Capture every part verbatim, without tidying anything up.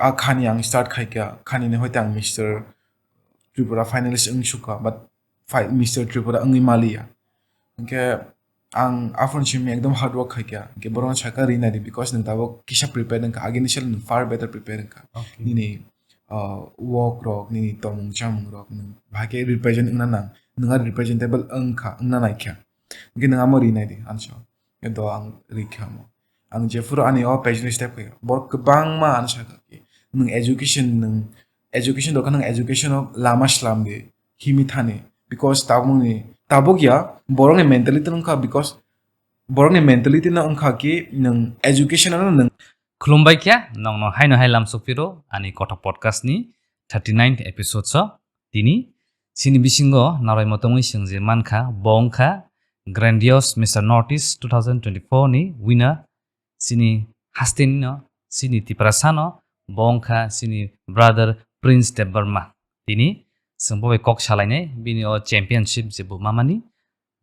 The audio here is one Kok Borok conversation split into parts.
a khani ang start khaikha, khani ni hoite ang Mister Tripura finalist wng sukha, but fi-, Mister Tripura wngwi maliya. Hwnkhe ang aphuru simi ekdom hard work khaikha, hwnkhe borokno sakha ri naidi, because nwng tabuk kisa prepare wngkha, agini sal nwng far better prepare wngkha. Okay. Nini, uh, work rok, nini tongmung chamung rok, nwng bahai khe represent wngna nang, nwng a representable wngkha, wngna naikha. Hwnkhe nwng amo ri naidi, anso. Khe do ang rikha mo. Ang jephuru ani o page ni step khe borok kwbangma ano sakha ki, "Nwng education, nwng education dorkar, nwng education o lama slam di, himi thani." Because tabukni, tabuk ya, borokni mentality wngkha, because borokni mentality no wngkha ki nwng education ano nwng. Khulumbai khe, nongno haino hai lam sokphiro ani kothok podcast ni thirty ninth episode so. Tini chini bisingo narwkma tongwi chwng je mankha, bo wngkha Grandiose Mister Northeast two thousand twenty-four ni winner, chini hasteni no, chini Tiprasa no, bo wngkha chini brother Prince Debbarma. Tini chwng bo bai kok salainai, bini o championship je bo mamani,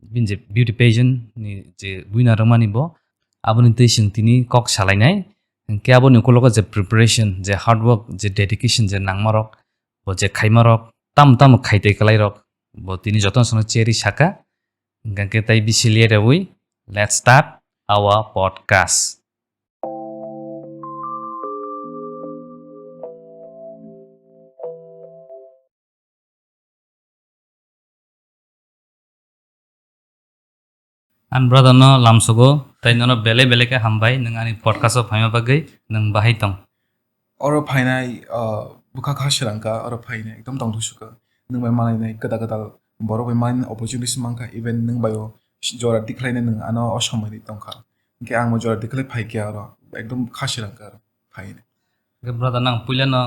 bini je beauty pageant ni je winner wngmani bo, aboni twi chwng tini kok salainai. Hwnkhe aboni ukologo je preparation, je hard work, je dedication, je nangmarok, bo je khaimarok, tamo tamo khaitwi kwlairok, bo tini jotono songno cherwi saka. Hwnkhe tai bisi liya rewi, let's start our podcast. Ang brother no lamsogo, tai nono belai belai khe hambai, nwng ani podcast o phaima bagwi nwng bahai tong. Oro phainai, ah, bwkha kha swrangkha, oro phainai ekdom tongthok sukha. Nwng bai manlainai kwtal kwtal borok bai manlainai opportunities mankha, even nwng bai o jora tikhlainai nwng ano o somoi ni tongkha. Hwnkhe ang bo jora tikhlai phaikha oro, ekdom kha swrangkha oro phainai. Hwnkhe brother, nang puila no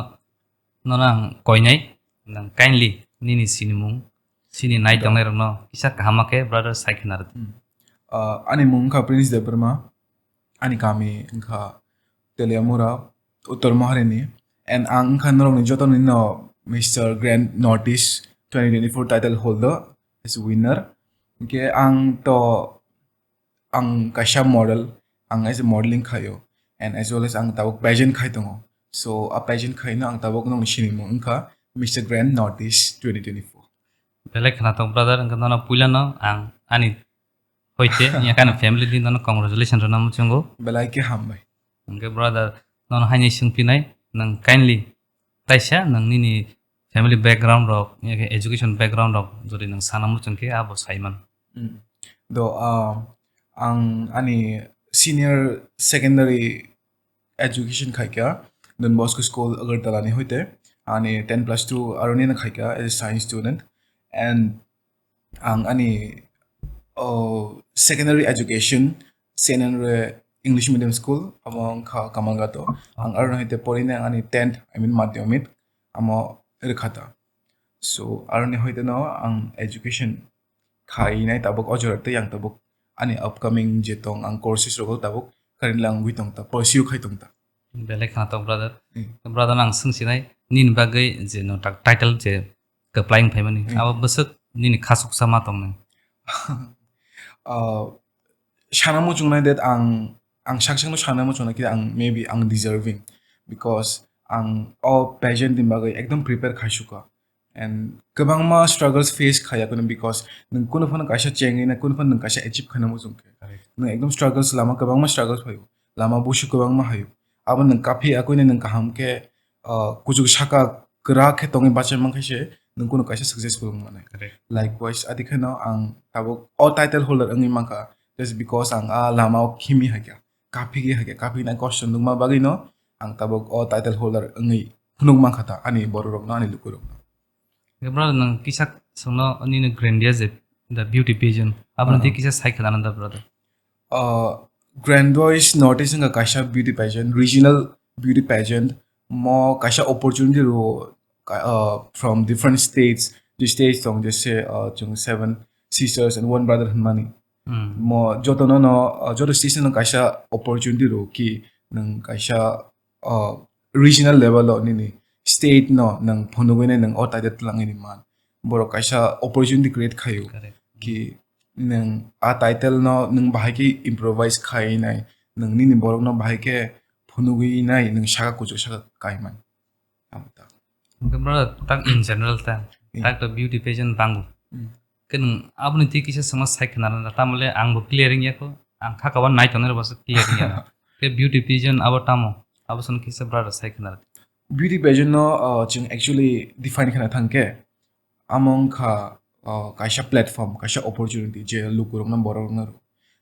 nono ang koinai, nang kindly nini sinimung, sini nai tongnairokno kisa kaham khe brother sai khna rwdi. Hmm. Ah, ani mung wngkha Prince Debbarma, ani kami wngkha Teliamura, Uttor Maharini, and ang wngkha norokni jotonino Mister Grand Northeast twenty twenty-four title holder as winner. Hwnkhe ang to ang kaisa model, ang as a modeling khaio, and as well as ang tabuk pageant khai tongo. So, a pageant khaino ang tabuk nokni sinimung wngkha Mister Grand Northeast twenty twenty-four. Belai khwnathok, brother, wngkha nono puilano ang ani hoite, wngya khe ani family di nono congratulations rwna muchungo. Belai khe hambai. Hwnkhe, brother, nono haini swngphinai, nwng kindly taisa nwng nini family background rok, ya khe education background rok jodi nwng sana muchung khe abo saiman. Hmm. Do, ah, ang ani senior secondary education khaikha Don Bosco School Agartala ni hoite, ani ten plus two aroni no khaikha as a science student, and ang ani, oh, secondary education C N N Re English Medium School, amo wngkha Kamalghato. Ang aroni hoite porinai ang ani tenth, I mean madhyamik, amo rwkha ta. So, aroni hoite no ang education khainai tabuk o jora tei ang tabuk ani upcoming je tong ang courses rogo tabuk currently ang wngwi tong ta, pursue khai tong ta. Belai khwnathok, brother. Hmm. Brother, ang swngsinai nini bagwi je no tak title je kwplai wng phaimani, hmm, abo bwswk nini khasuksa ma tongnai? Ah, sana muchungnai that ang, ang sak sakno sana muchungnai khe ang maybe ang deserving, because ang o pageant ni bagwi ekdom prepare khai sukha. And kwbangma struggles face khaya kuno, because nwng kunu phano kaisa chengwi na, kunu phano nwng kaisa achieve khaina muchung khe. Correct. Nwng ekdom struggles, lama kwbangma struggles phaio, lama busu kwbangma haio. Abo nwng kaphi akwino nwng kaham khe, ah, kuchuk saka kwrak khe tongwi bachai mankhe se nwng kunu kaisa successful wng mannai. Correct. Likewise, adi kheno ang tabuk o title holder wngwi mankha, just because ang a lama o khimi haikha, kaphigwi haikha, kaphinai kosto nukma bagwino ang tabuk o title holder wngwi phunuk mankha ta ani bororokno, ani lukurokno. Hwnkhe brother, nwng kisa swngno nini Grandia je the beauty pageant, aboni twi, ah, kisa sai khna da, brother. Uh, Grandiose Northeast wngkha kaisa beauty pageant, regional beauty pageant. Mo kaisa opportunity rwo, ka-, uh, from different states, the states tong jese, uh, chwng seven sisters and one brother hwnmani. Hmm. Mo jotono no, uh, joto station no kaisa opportunity rwo ki nwng kaisa, uh, regional level o nini state no nwng phunugwi nai nwng o title twlangwi ni man. Borok kaisa opportunity create khaio. Correct. Ki nwng a title no nwng bahai khe improvise khai nai, nwng nini borok no bahai khe phunugwi nai nwng saka kuchuk saka kaiman. Amo ta. Hwnkhe bro, tak in general ta, Hmm. tak to beauty pageant bango. Hmm. Khe nwng aboni twi kisa swngma sai khna rwna, tamole ang bo clear wngya kho, ang kha kawan nai tongnai rok bo clear wngya. Khe beauty pageant abo tamo? Abo swngno kisa brother sai khna rw. Beauty pageant no, uh, chwng actually define khna thang khe, amo wngkha, uh, kaisa platform, kaisa opportunity je lukurokno, borokrokno rw.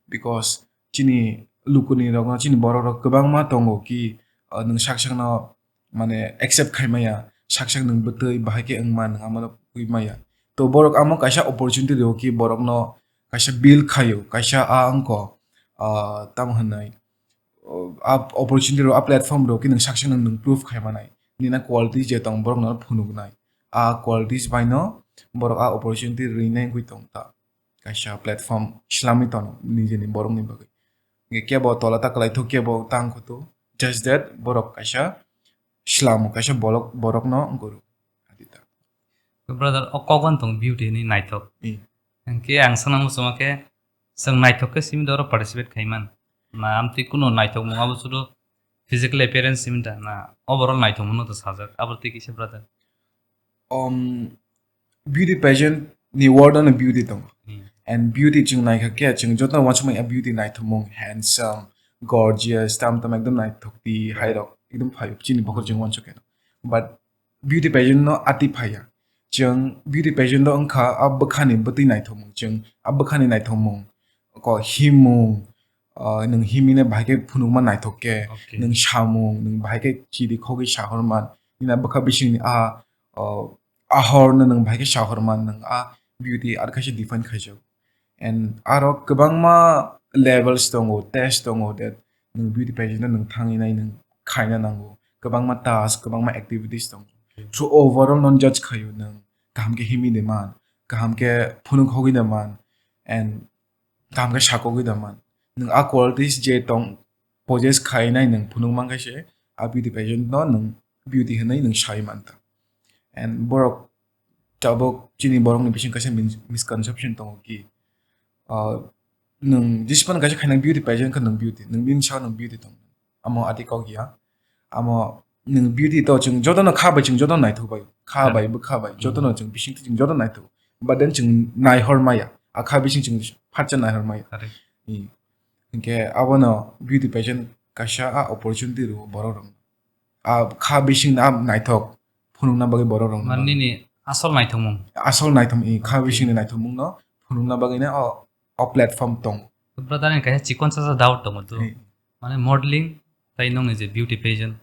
Because chini lukurokno, chini borokrok kwbangma tongo ki, uh, nwng sak sakno mane accept khai maya, sak sak nwng bwtwi bahai khe wngma, nwng amo phui maya. To borok amo kaisa opportunity rw ki borokno kaisa build khaio, kaisa a wngkho, uh, tamo hwnwi, uh, a opportunity rw, a platform rw ki nwng sak sak nwng, nwng prove khai manai. Nini quality je tong borokno phunuknai. A qualities bai no borok a opportunity rwinai wngwi tong ta. Kaisa platform slamwi tono nijeni borokni bagwi. Hwnkhe kebo tola ta kwlaithok, kebo tang khutu. Just that borok kaisa slamo, kaisa bolok, borokno guru. Adita. Brother, o kok wan tong beauty ni naithok. Hmm. Hwnkhe ang sanang muchuma khe, chwng naithok khe simi doro participate khaiman. Na amtwi kuno naithok mung abo sudu physical appearance simi da, na overall naithok mung no to sajak. Abo twi kisa brother. Um, beauty pageant ni world ano beauty tongo. Hmm. And beauty chwng naikha khe, chwng joto wansukmani a beauty naithokmung, handsome, gorgeous, tam tam ekdom naithok twi, hmm, hairok ekdom phaio, chini bokhor chwng wansuk khe. But beauty pageant no ati phaiya. Chwng beauty pageant no wngkha a bwkhani bwtwi naithokmung, chwng a bwkhani naithokmung, ko himung, uh, nwng himine bahai khe phunukma naithok khe, okay, nwng samung, nwng bahai khe chiri khogwi sahorman, nini bwkha bisingni a, uh, a horno nwng bahai khe sahorman, nwng a beauty ar khaisa define khaijago. And aro kwbangma levels tongo, test tongo, that nwng beauty pageant o nwng thangwi nai, nwng khaina nango. Kwbangma task, kwbangma activities tongo. Okay. So overall non judge khaio nwng kaham khe himwi de man, kaham khe phunuk hogwi de man, and kaham khe sakogwi da man. Nwng a qualities je tong possess khainai nwng phunuk man khe se a beauty pageant no nwng beauty hwnwi nwng sai man ta. And borok tabuk chini borokni bising kaisa min-, misconception tongo ki, ah, nwng jispan kaisa khainai beauty pageant khe nwng beauty, nwng bini saka nwng beauty tong. Amo ati kok ya. Amo nwng beauty to chwng jotono kha bai chwng jotono naithok bai. Kha bai bwkha bai jotono chwng bising chwng jotono naithok. But then chwng naihor maya. A kha bising chwng phatsa naihor maya. Correct. I. Hinkhe abono beauty pageant kaisa a opportunity rw borok rok. A kha bising a naithok phunukna bagwi borok rok. Mane nini asol naithokmung. Asol naithok, i kha bisingni naithokmung no phunukna bagwi no o o platform tongo. Brother, ani kaisa chikon sasa doubt tongo to. Hmm. Mane modeling tai nongni je beauty pageant,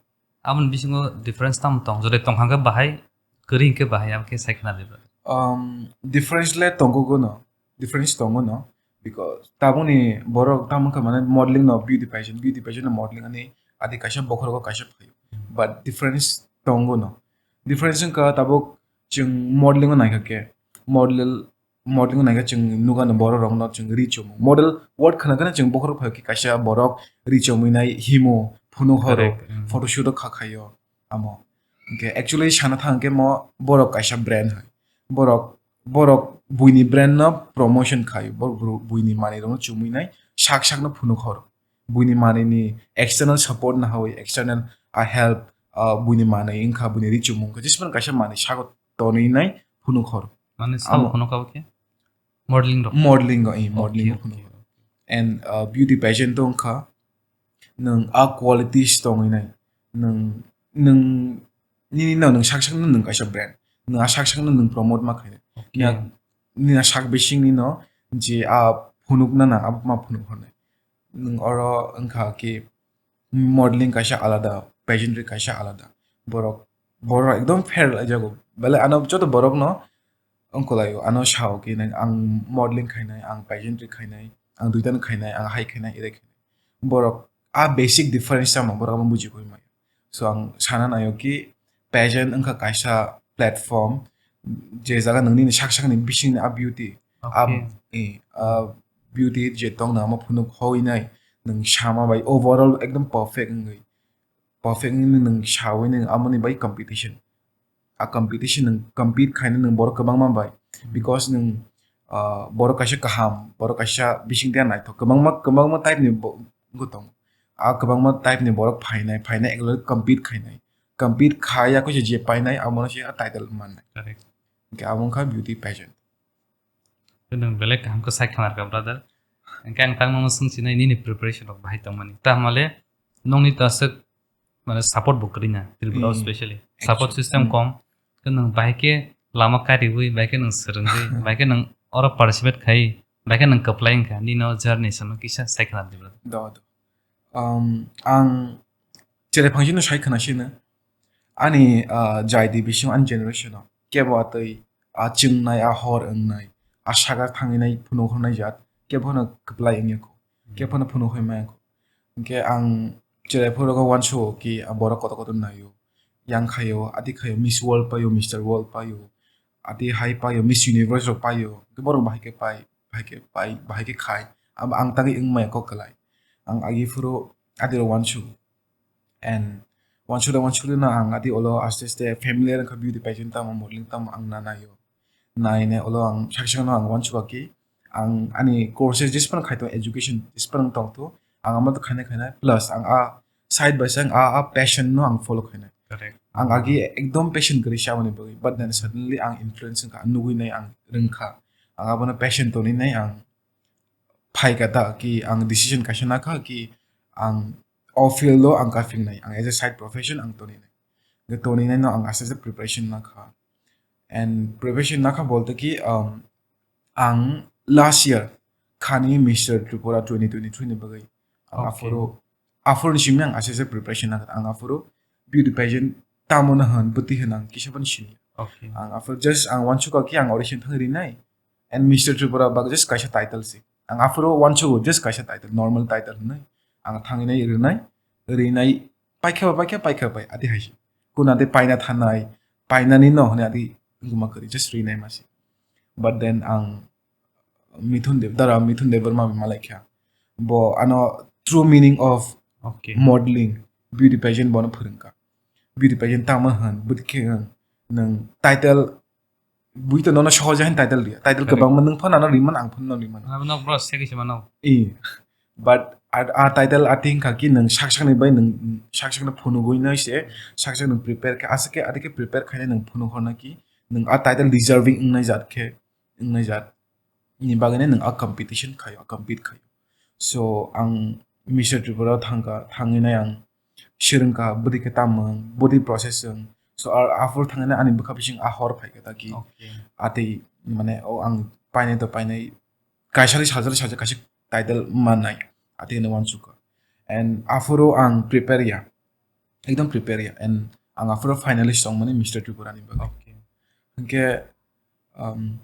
aboni bisingo difference tamo tong? Jodi tong hangkhe bahai, kwrwi hwnkhe bahai, abokhe sai khna di, brother. Um, difference le tongo gono, difference tongo no, because tabukni borok tamo wngkha mane modeling no beauty pageant, beauty pageant no modeling ani adi kaisa bokhorogo kaisa phaio. Hmm. But difference tongo no. Difference wngkha tabuk chwng modeling o naikha khe, model modeling naikhe chwng nukha no borok rokno chwng ri chumung. Model word khna kheno chwng bokhorok phai khe kaisa borok ri chumui nai himo, phunuk horo, correct, mm, photoshoot o kha khaio amo. Hinkhe actually sana thang khe mo borok kaisa brand hai. Borok, borok buini brand no promotion khaio. Borok bru-, buini manwi rokno chumui nai sak sak no phunuk horo. Buini manwi ni external support no hawi, external, ah, help, ah, buini manwi wngkha, buini ri chumung khe jisman kaisa manwi sago tonwi nai phunuk horo. Mane sao amo phunuk abo khe? Modeling rok? Modeling o, eh, modeling o phunuk horo. Okay, okay. And, uh, beauty pageant o wngkha, nwng a qualities tongwi nai. Nwng, nwng, nini no nwng sak sak no nwng kaisa brand. Nwng a sak sak no nwng promote ma khainai. Okay. Nini a, nini a sak bising ni no je a phunuk na na abo ma phunuk hornai. Nwng oro wngkha ki modeling kaisa alada, pageantry kaisa alada. Borok, borok ekdom fair laijago. Belai ano joto borokno wngkolaio, ano sao ki nai, ang modeling khainai, ang pageantry khainai, ang duitano khainai, ang hai khainai, erai khainai. Borok a basic difference tamo borok abo buji koi maya. So ang sana naio ki pageant wngkha kaisa platform, je jaga nini sak sakni bisingni a beauty, a, okay, eh, a beauty je tongna amo phunuk hoi nai, nwng sama bai overall ekdom perfect wngwi, perfect wngwi nwng sawi nwng amoni bai competition. A competition nwng compete khaina nwng borok kwbangma bai, because nwng, ah, borok kaisa kaham, borok kaisa bisingtwi naithok, kwbangma, kwbangma type ni bo-, wngwi tongo. a kwbangma type ni borok phainai, phainai eglori compete khainai. Compete khaiya khe je painai, abono se a title mannai. Correct. Hwnkhe abo wngkha beauty pageant. Nwng belai kaham khe sai khna rwkha, brother. Hwnkhe ang tang nono swngchinai nini preparation rok bahai tongmani. Tamale nokni to aswk mane support bo kwrwi na Tripura o Hmm. Specially. Support Actually. System Hmm. kom. Khe nwng bahai khe lama kariwi, bahai khe nwng swrwngwi, bahai khe nwng oro participate khai, bahai khe nwng kwplai wngkha. Nini o journey sano kisa sai khna di, brother. Do, do. Um, ang cherai phangsino sai khna sino. Ani, ah, jai di bising ani generation o. Kebo atwi a chwngnai, a hor wngnai, a sagar thanginai phunuk hornai jat, kebono kwplai wngya kho, kebono phunuk hoi maya kho. Hwnkhe ang cherai phuru rogo uansugo ki a borok kotor kotor naio, yang khaio, ati khaio, Miss World paio, Mister World paio, ati hai paio, Miss Universe rok paio, hwnkhe borok bahai khe pai, bahai khe pai, bahai khe khai, abo ang tangwi wng maya kho kwlai. Ang agi phuru adi rok uansugo. And uansukda uansukda no ang adi olo aste aste familiar wngkha beauty pageant tamo modeling tamo ang na naio. Nainai olo ang sak sakno ang uansukha ki ang ani courses jespano khaito education jespano tongtho ang amo to khainai khainai plus ang a side by side a, a passion no ang follow khainai. Correct. Ang agi ekdom passion kwrwi se aboni bagwi but then suddenly ang influence wngkha nugwi nai ang rwngkha ang abono passion tongwi nai ang phaikha ta ki ang decision kaisa nakha ki ang o field o ang kaphingnai ang as a side profession ang toninai. Hwnkhe toninai no ang aste aste preparation nakha. And preparation nakha bolte ki, um, ang last year khani Mister Tripura twenty twenty-three ni bagwi ang Okay. aphuru, aphuru ni simi ang aste aste preparation nakha. Ang aphuru beauty pageant tamo no hwn, bwtwi hwn ang kisa phano sini. Okay. Ang aphuru just ang uansukha ki ang audition thang rinai. And Mister Tripura bak just kaisa title se. Ang aphuru uansugo just kaisa title, normal title hwnwi. Ang thangwi nai rinai, rinai, paikha ba paikha, paikha bai, adi hai se. Kuna de paina thanai, painani no hwnwi adi wngma kwrwi, just rinai ma se. But then ang Mithun Dev, dara Mithun Debbarma bai malaikha. Bo ano true meaning of Okay. modeling, beauty pageant bono phwrwngkha. Beauty pageant tamo hwn, bwtwi nwng title bui to nono sohor jahin title riya. Title Correct. Kwbangma nwng phano ano rimano, ang phano riman. Ano bro, se kisa mano. I, but a, a title ati wngkha ki nwng sak sakni bai nwng sak sakno phunugwi nai se, sak sak nwng prepare khe, aswk khe ati khe prepare khainai nwng phunuk horna ki, nwng a title deserving wngnai jat khe, wngnai jat ni bagwi nai nwng a competition khaio, a compete khaio. So ang Mister Tripura thangkha, thangwi nai ang swrwngkha bwtwi khe tamo wng, bwtwi process wng. So ar-, aphuru thangwi nai ani bwkha bising a hor phaikha ta ki. Okay. Atwi mane o ang painai to painai kaisali sajali sajak kaisa title mannai atwi hwnwi uansukha. And aphuru ang prepare ya, ekdom prepare ya. And ang aphuru finalist tongmani Mister Tripura ni bagwi. Okay. Hwnkhe, um,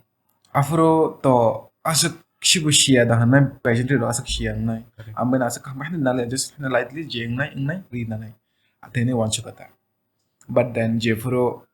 aphuru to aswk sibo siya da hwnwi pageantry rok aswk siya wngnai. Correct. Ang bai aswk kaham bai nale just lightly je wngnai wngnai ri nanai. Atene uansukha ta. But then jephuru,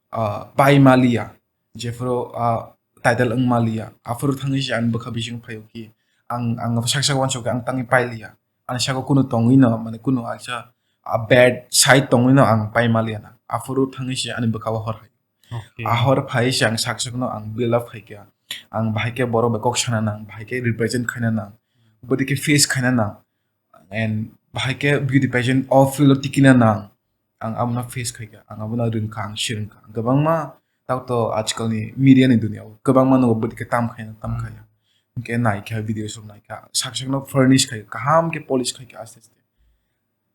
ah, pai maliya, jephuru, ah, title wng maliya, aphuru thangwi se ang bwkha bising phaio ki ang, ang sak sak uansukha ang tangwi pailiya. Ani saka kunu tongwi no, mane kunu aisa, ah, bad side tongwi no ang pai maliya na. Aphuru thangwi se ani bwkha o hor hai. Okay. A hor phai se ang sak sakno ang build up khaikha. Ang bahai khe borok bai kok sana nang, bahai khe represent khaina nang, bwtwi khe face khaina nang, and bahai khe beauty pageant o field o tikina nang. Ang abono face khaikha, ang abono rwngkha, ang swrwngkha. Kwbangma tak to ajkal ni media ni dunia o kwbangma no bwtwi khe tam khaina, tam Hmm. khaya. Hwnkhe naikha, video sok naikha, sak sakno furnish khaikha, kaham khe polish khaikha aste aste.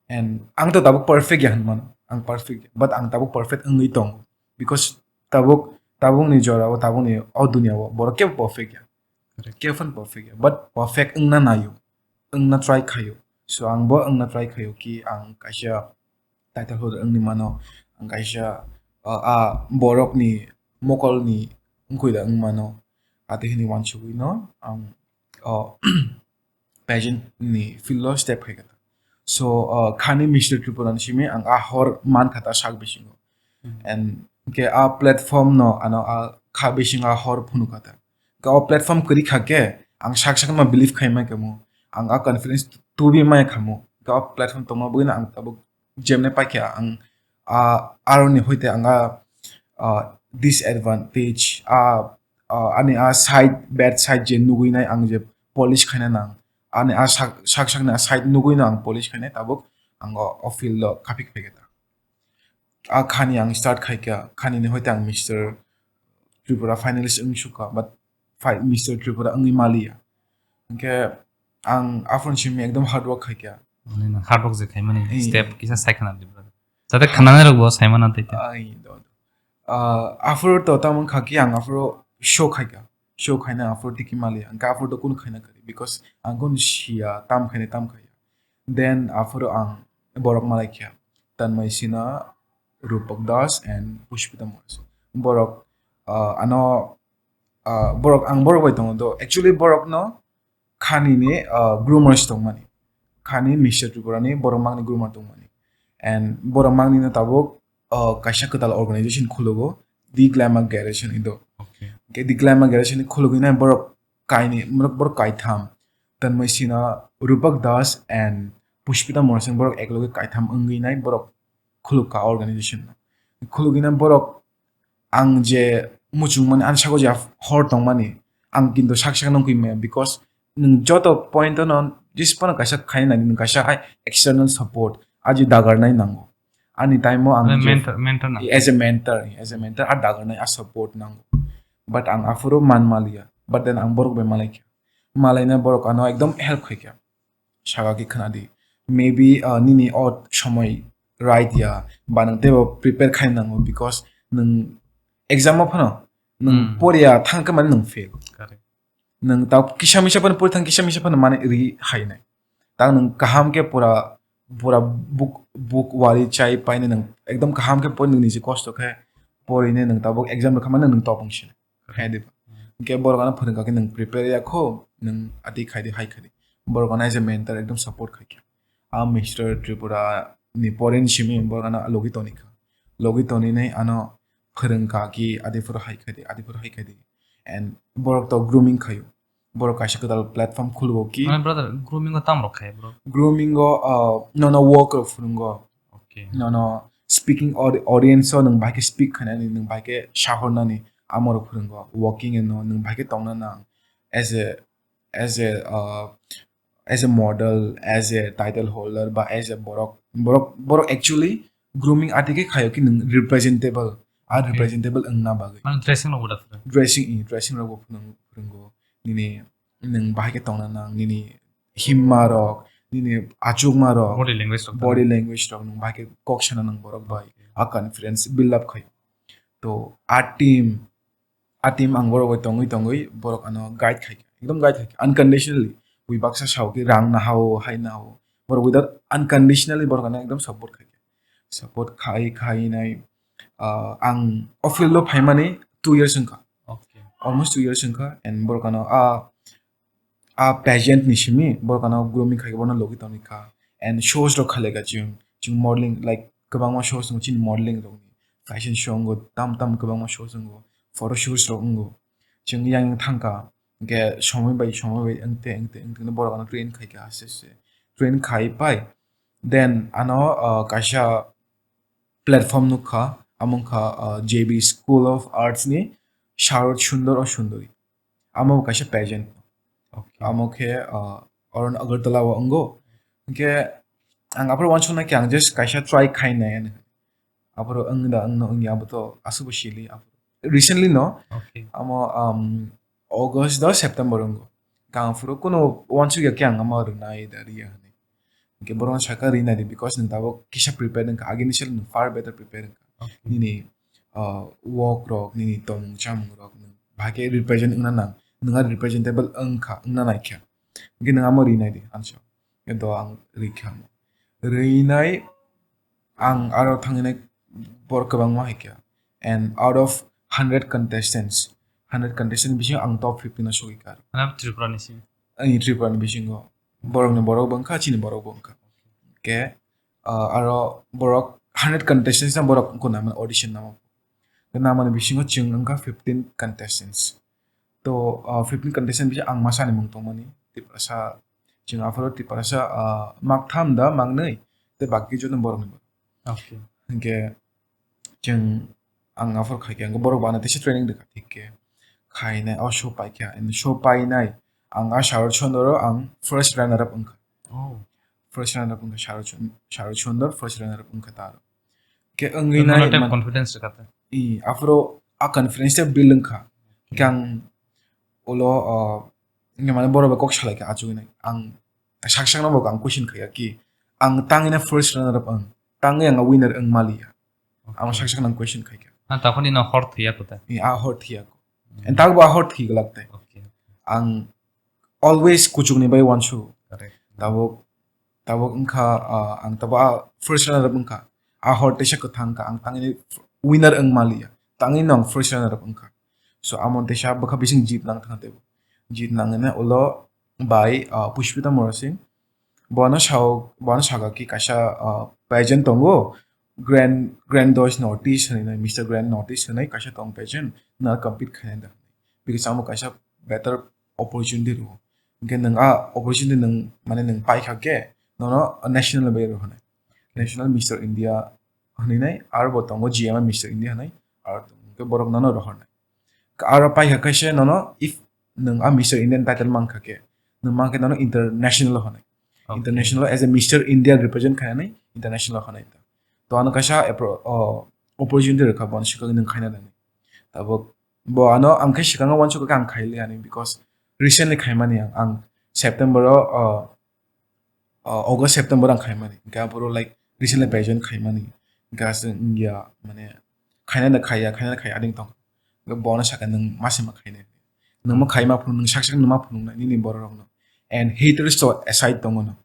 And ang to tabuk perfect ya hinmano, ang perfect ya, but ang tabuk perfect wngwi tongo. Because tabuk, tabukni jorao, tabukni o duniao borok kebo perfect ya. Correct. Kebo phano perfect ya, but perfect wngna naio, wngna try khaio. So ang bo wngna try khaio ki ang kaisa title holder wngwi mano, ang kaisa, uh, a borokni mokolni wngkui da wng mano. Atwi hwnwi uansugwi no ang, uh, pageant ni field o step khaikha. So, uh, khani Mister Tripura ni simi ang a hor mankha ta sak bisingo. Hmm. And hwnkhe a platform no ano a kha bisingo a hor phunukha ta. Hwnkhe o platform kwrwi kha khe ang sak sak ma believe khai mai kamo. Ang a confidence tubi mai khamo. Hwnkhe o platform tongma bwino ang tabuk jemne paikha ang, ah, aroni hoite ang a, ah, disadvantage, ah, ah, ani a side, bad side je nugwi nai ang je polish khaina nang, ani a sak, sak sakni a side nugwino ang polish khainai, tabuk ang o, o field o kaphik phaikha ta. A khani ang start khaikha, khani ni hoite ang Mister Tripura finalist wng sukha, but fi-, Mister Tripura wngwi maliya. Hwnkhe ang aphuru simi ekdom hard work khaikha. Mane nang hard work je khaimani Ee. Step kisa sai khna di, brother. Jate khnanai rok bo sai mana tei tei. Ai, do, do. Ah, aphuru to tamo kha ki ang aphuru show khaikha. Show khaina aphuru tiki mali. Ang aphuru to kun khaina kari because ang kun siya tam khaina tam khaya. Then aphuru ang borok malai kha. Tanmai Sinha, Rupak Das and Pushpita Morrison. Borok, ah, ano, ah, borok, ang borok bai tongo do. Actually borok no khani ni, ah, groomers tongmani. Khani Mister Tripura ni borok mangni groomer tongmani. And borok mangni no tabuk, ah, kaisa kwtal organization khulugo, The Glamour Garrison ido. Okay. Ke The Glamour Garrison ni khulugwi nai borok kaini, borok, borok kaitham. Tanmai Sinha, Rupak Das and Pushpita Morrison borok ekloge kaitham wngwi nai borok khuluk ka organization no. Khulugwi nai borok ang je muchung mani ani sago je hor tong mani ang kintu sak sak nung kwi maya because nwng joto point no jis pono kaisa khaina nani nwng kaisa hai external support aji dagar nai nango. Ani time o ang Mane je mentor, mentor na. As a mentor, as a mentor a dagar nai a support nango. But ang aphuru man maliya. But then ang borok bai malai kha. Malai na borok ano ekdom help khai kha. Saka khe khna di. Maybe, uh, nini o somoi right ya, ba nwng teibo prepare khai nango because nwng exam o phano nwng Hmm. Poriya thang khe mani nwng fail. Correct. Nwng ta kisa misa phano pori thang kisa misa phano mani ri hai nai. Ta nwng kaham khe pura, pura book, book wari chai paine nwng ekdom kaham khe pori nwng niji kosto khe pori ne nwng tabuk exam rwkha mani nwng top wng sinai. Hai di ba. Hmm. Hwnkhe borok ano phwrwngkha khe nwng prepare ya kho, nwng ati khai di, hai khai di. Borok ano as a mentor ekdom support khai kha. A Mister Tripura ni porin simi borok ano logi toni kha. Logi toni nai ano phwrwngkha ki adi phuru hai khai di, adi phuru hai khai di. And borok to grooming khayo. Borok kaisa kwtal platform khulugo ki. Mane brother, grooming o tam rok khai bro? Grooming o, uh, nono work rok phwrwngo. Okay. Nono speaking audi-, audience o nwng bahai khe speak khainani, nwng bahai khe sahornani, amorok phwrwngo. Walking no nwng bahai khe tongna nang as a, as a, uh, as a model, as a title holder, ba as a borok, borok, borok actually grooming ati khe khayo ki nwng representable, a Okay. Representable wngna bagwi. Mane dressing rok bo da phwrwng? Dressing, i, dressing rok bo phwrwng-, phwrwngo. Nini nwng bahai khe tongna nang, nini himma rok, nini achukma rok, Body language rok body tangwi. Language rok nwng bahai khe kok sana nang borok bai. Okay. A confidence build up khai. To a team, a team ang borok bai tongwi tongwi borok ano guide khai kha. Ekdom guide khai kha. Unconditionally. Wi baksa sao ki rang na hao, hai na hao. Borok without unconditionally borok ano ekdom support khai kha. Support khai, khai nai, ah, ang o field o phaimani two years wngkha. Okay. Almost two years wngkha and borok ano a, a pageant ni simi borok ano grooming khai borokno logi tongwi kha and shows rok khalai kha chwng, chwng modeling, like, kwbangma shows tongo chini modeling rokni, fashion show wngo, tam tam kwbangma shows wngo, photo shoots rok wngo, chwng yang yang thangkha, hwnkhe somoi bai somoi bai wngte wngte wngte borok ano train khai kha aste aste, train khai pai then ano, uh, kaisa platform nukha, amo wngkha, uh, J B School of Arts ni Sharod Sundor o Sundori. Amo bo kaisa pageant. Okay. Amo khe, uh, oro Agartala o wngo. Hwnkhe ang aphuru uansukna khe ang just kaisa try khai nai ani. Aphuru wng da wng no wngya abo to aswk bo sili. Recently no, okay, amo, um, August da September wngo. Kang aphuru kunu uansukya khe ang amo rwnai da riya hwnwi. Hwnkhe borokno sakha rinai di, because nwng tabuk kisa prepare wngkha, agini sal nwng far better prepare wngkha. Okay. Nini, uh, work rok, nini tongmung chamung rok nwng bahai khe represent wngna nang, nwng a representable wngkha, wngna naikha. Hwnkhe nwng amo rinai di, answer. Khe do ang rikha. Rinai ang aro thangwi nai borok kwbangma hai kha. And out of hundred contestants, hundred contestant bisingo ang top fifteen o sogwi kha. Ano Tripura ni simi? Ani Tripura ni bisingo. Borokni borok bo wngkha, chini borok bo wngkha. Khe, ah, aro borok hundred contestants no borok wngkha na, mane audition namo. Khe namani bisingo chwng wngkha fifteen contestants. To, ah, fifteen contestant bisa ang masani mung tongmani. Tiprasa, chwng aphuru Tiprasa, ah, maktham da, maknwi, tei baki joto borokni borok. Okay. Hwnkhe chwng ang aphuru khaikhe, ang borok bana teisa training rwkha, thik khe khainai, o show paikha, and show painai, Ang a Sharad Sundar o ang first runner up wngkha. Oh. First runner up wngkha Sharad Sun-, Sharad Sundar first runner up wngkha ta aro. Ke wngwi Nono nai type man-, confidence rwkha ta. I, aphuru a confidence ta build wngkha. Okay. Ke ang ulo, uh, wngkhe mane borok bai kok salaikha achugwi nai. Ang sak sakno bo ang question khaiya ki, ang tangwi na first runner up wng, tangwi ang winner wng maliya. Ang Okay. sak sakno ang question khaikha. Ah, takhoni no hor thwiya kota. I, a hor thwiya ko. Hmm. And tak bo a hor thwi glak tai. Okay. Ang always kuchukni bai uansukgo. Correct. Tabuk, tabuk wngkha, ah, ang tabuk a first runner up wngkha. A hor teisa kwthang wngkha, ang tangwi winner wng maliya. Tangwi no ang first runner up wngkha. So, amo teisa bwkha bising jit nang thang tebo. Jit nangwi ulo bai, ah, Pushpita Murasing. Bono sao, bono saka ki kaisa, ah, pageant tongo. Grand, Grand Dosh Northeast hinwi, Mister Grand Northeast hinwi kaisa tong pageant. Na compete khainai da. Because amo kaisa better opportunity rwo. Hwnkhe nwng a opportunity nwng, mane nwng paikha khe, nono national level rw hwnwi. National Mister India hwnwi nai, aro bo tongo G M I Mister India hwnwi, aro tongo. Hwnkhe borok nono rohornai. Aro paikha khe se nono, if nwng a Mister Indian title mankha khe, nwng mankhe nono international hwnwi. Okay. International as a Mister India represent khainani international hwnwi. To ano kaisa appro-, o, opportunity rwkha bono swkang nwng khaina nani. Tabuk bo ano ang khe swkango uansukha khe ang khaili ani, because recently khaimani ang, ang September o, o, o, August, September ang khaimani. Hwnkhe aphuru, like, recently pageant khaimani. Hwnkhe aswk wngya, mane, khainai da khaiya, khainai da khaiya, ading tong. Hwnkhe bono sakha, "Nwng ma se ma khainai. Nwng ma khaima phunuk, nwng sak sak nwng ma phunuknai nini borok rokno." And haters to aside tongo no.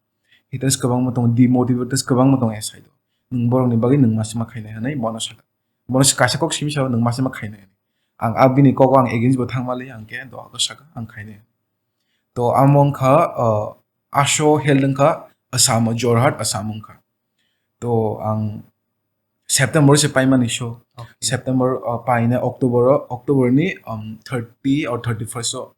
Haters kwbangma tongo, demotivators kwbangma tongo aside o. Nwng borokni bagwi nwng ma se ma khainai hwnwi bono sakha. Bono se kaisa kok simi sao, "Nwng ma se ma khainai," hwnwi. Ang a bini kogo ang against bo thangmali, ang khe doga khe sakha, "Ang khainai." To amo wngkha, uh, a show held wngkha Assam o, Jorhat, Assam wngkha. To ang September se paimani show. Okay. September, uh, paina October o, October ni, um, thirty or thirty-first o,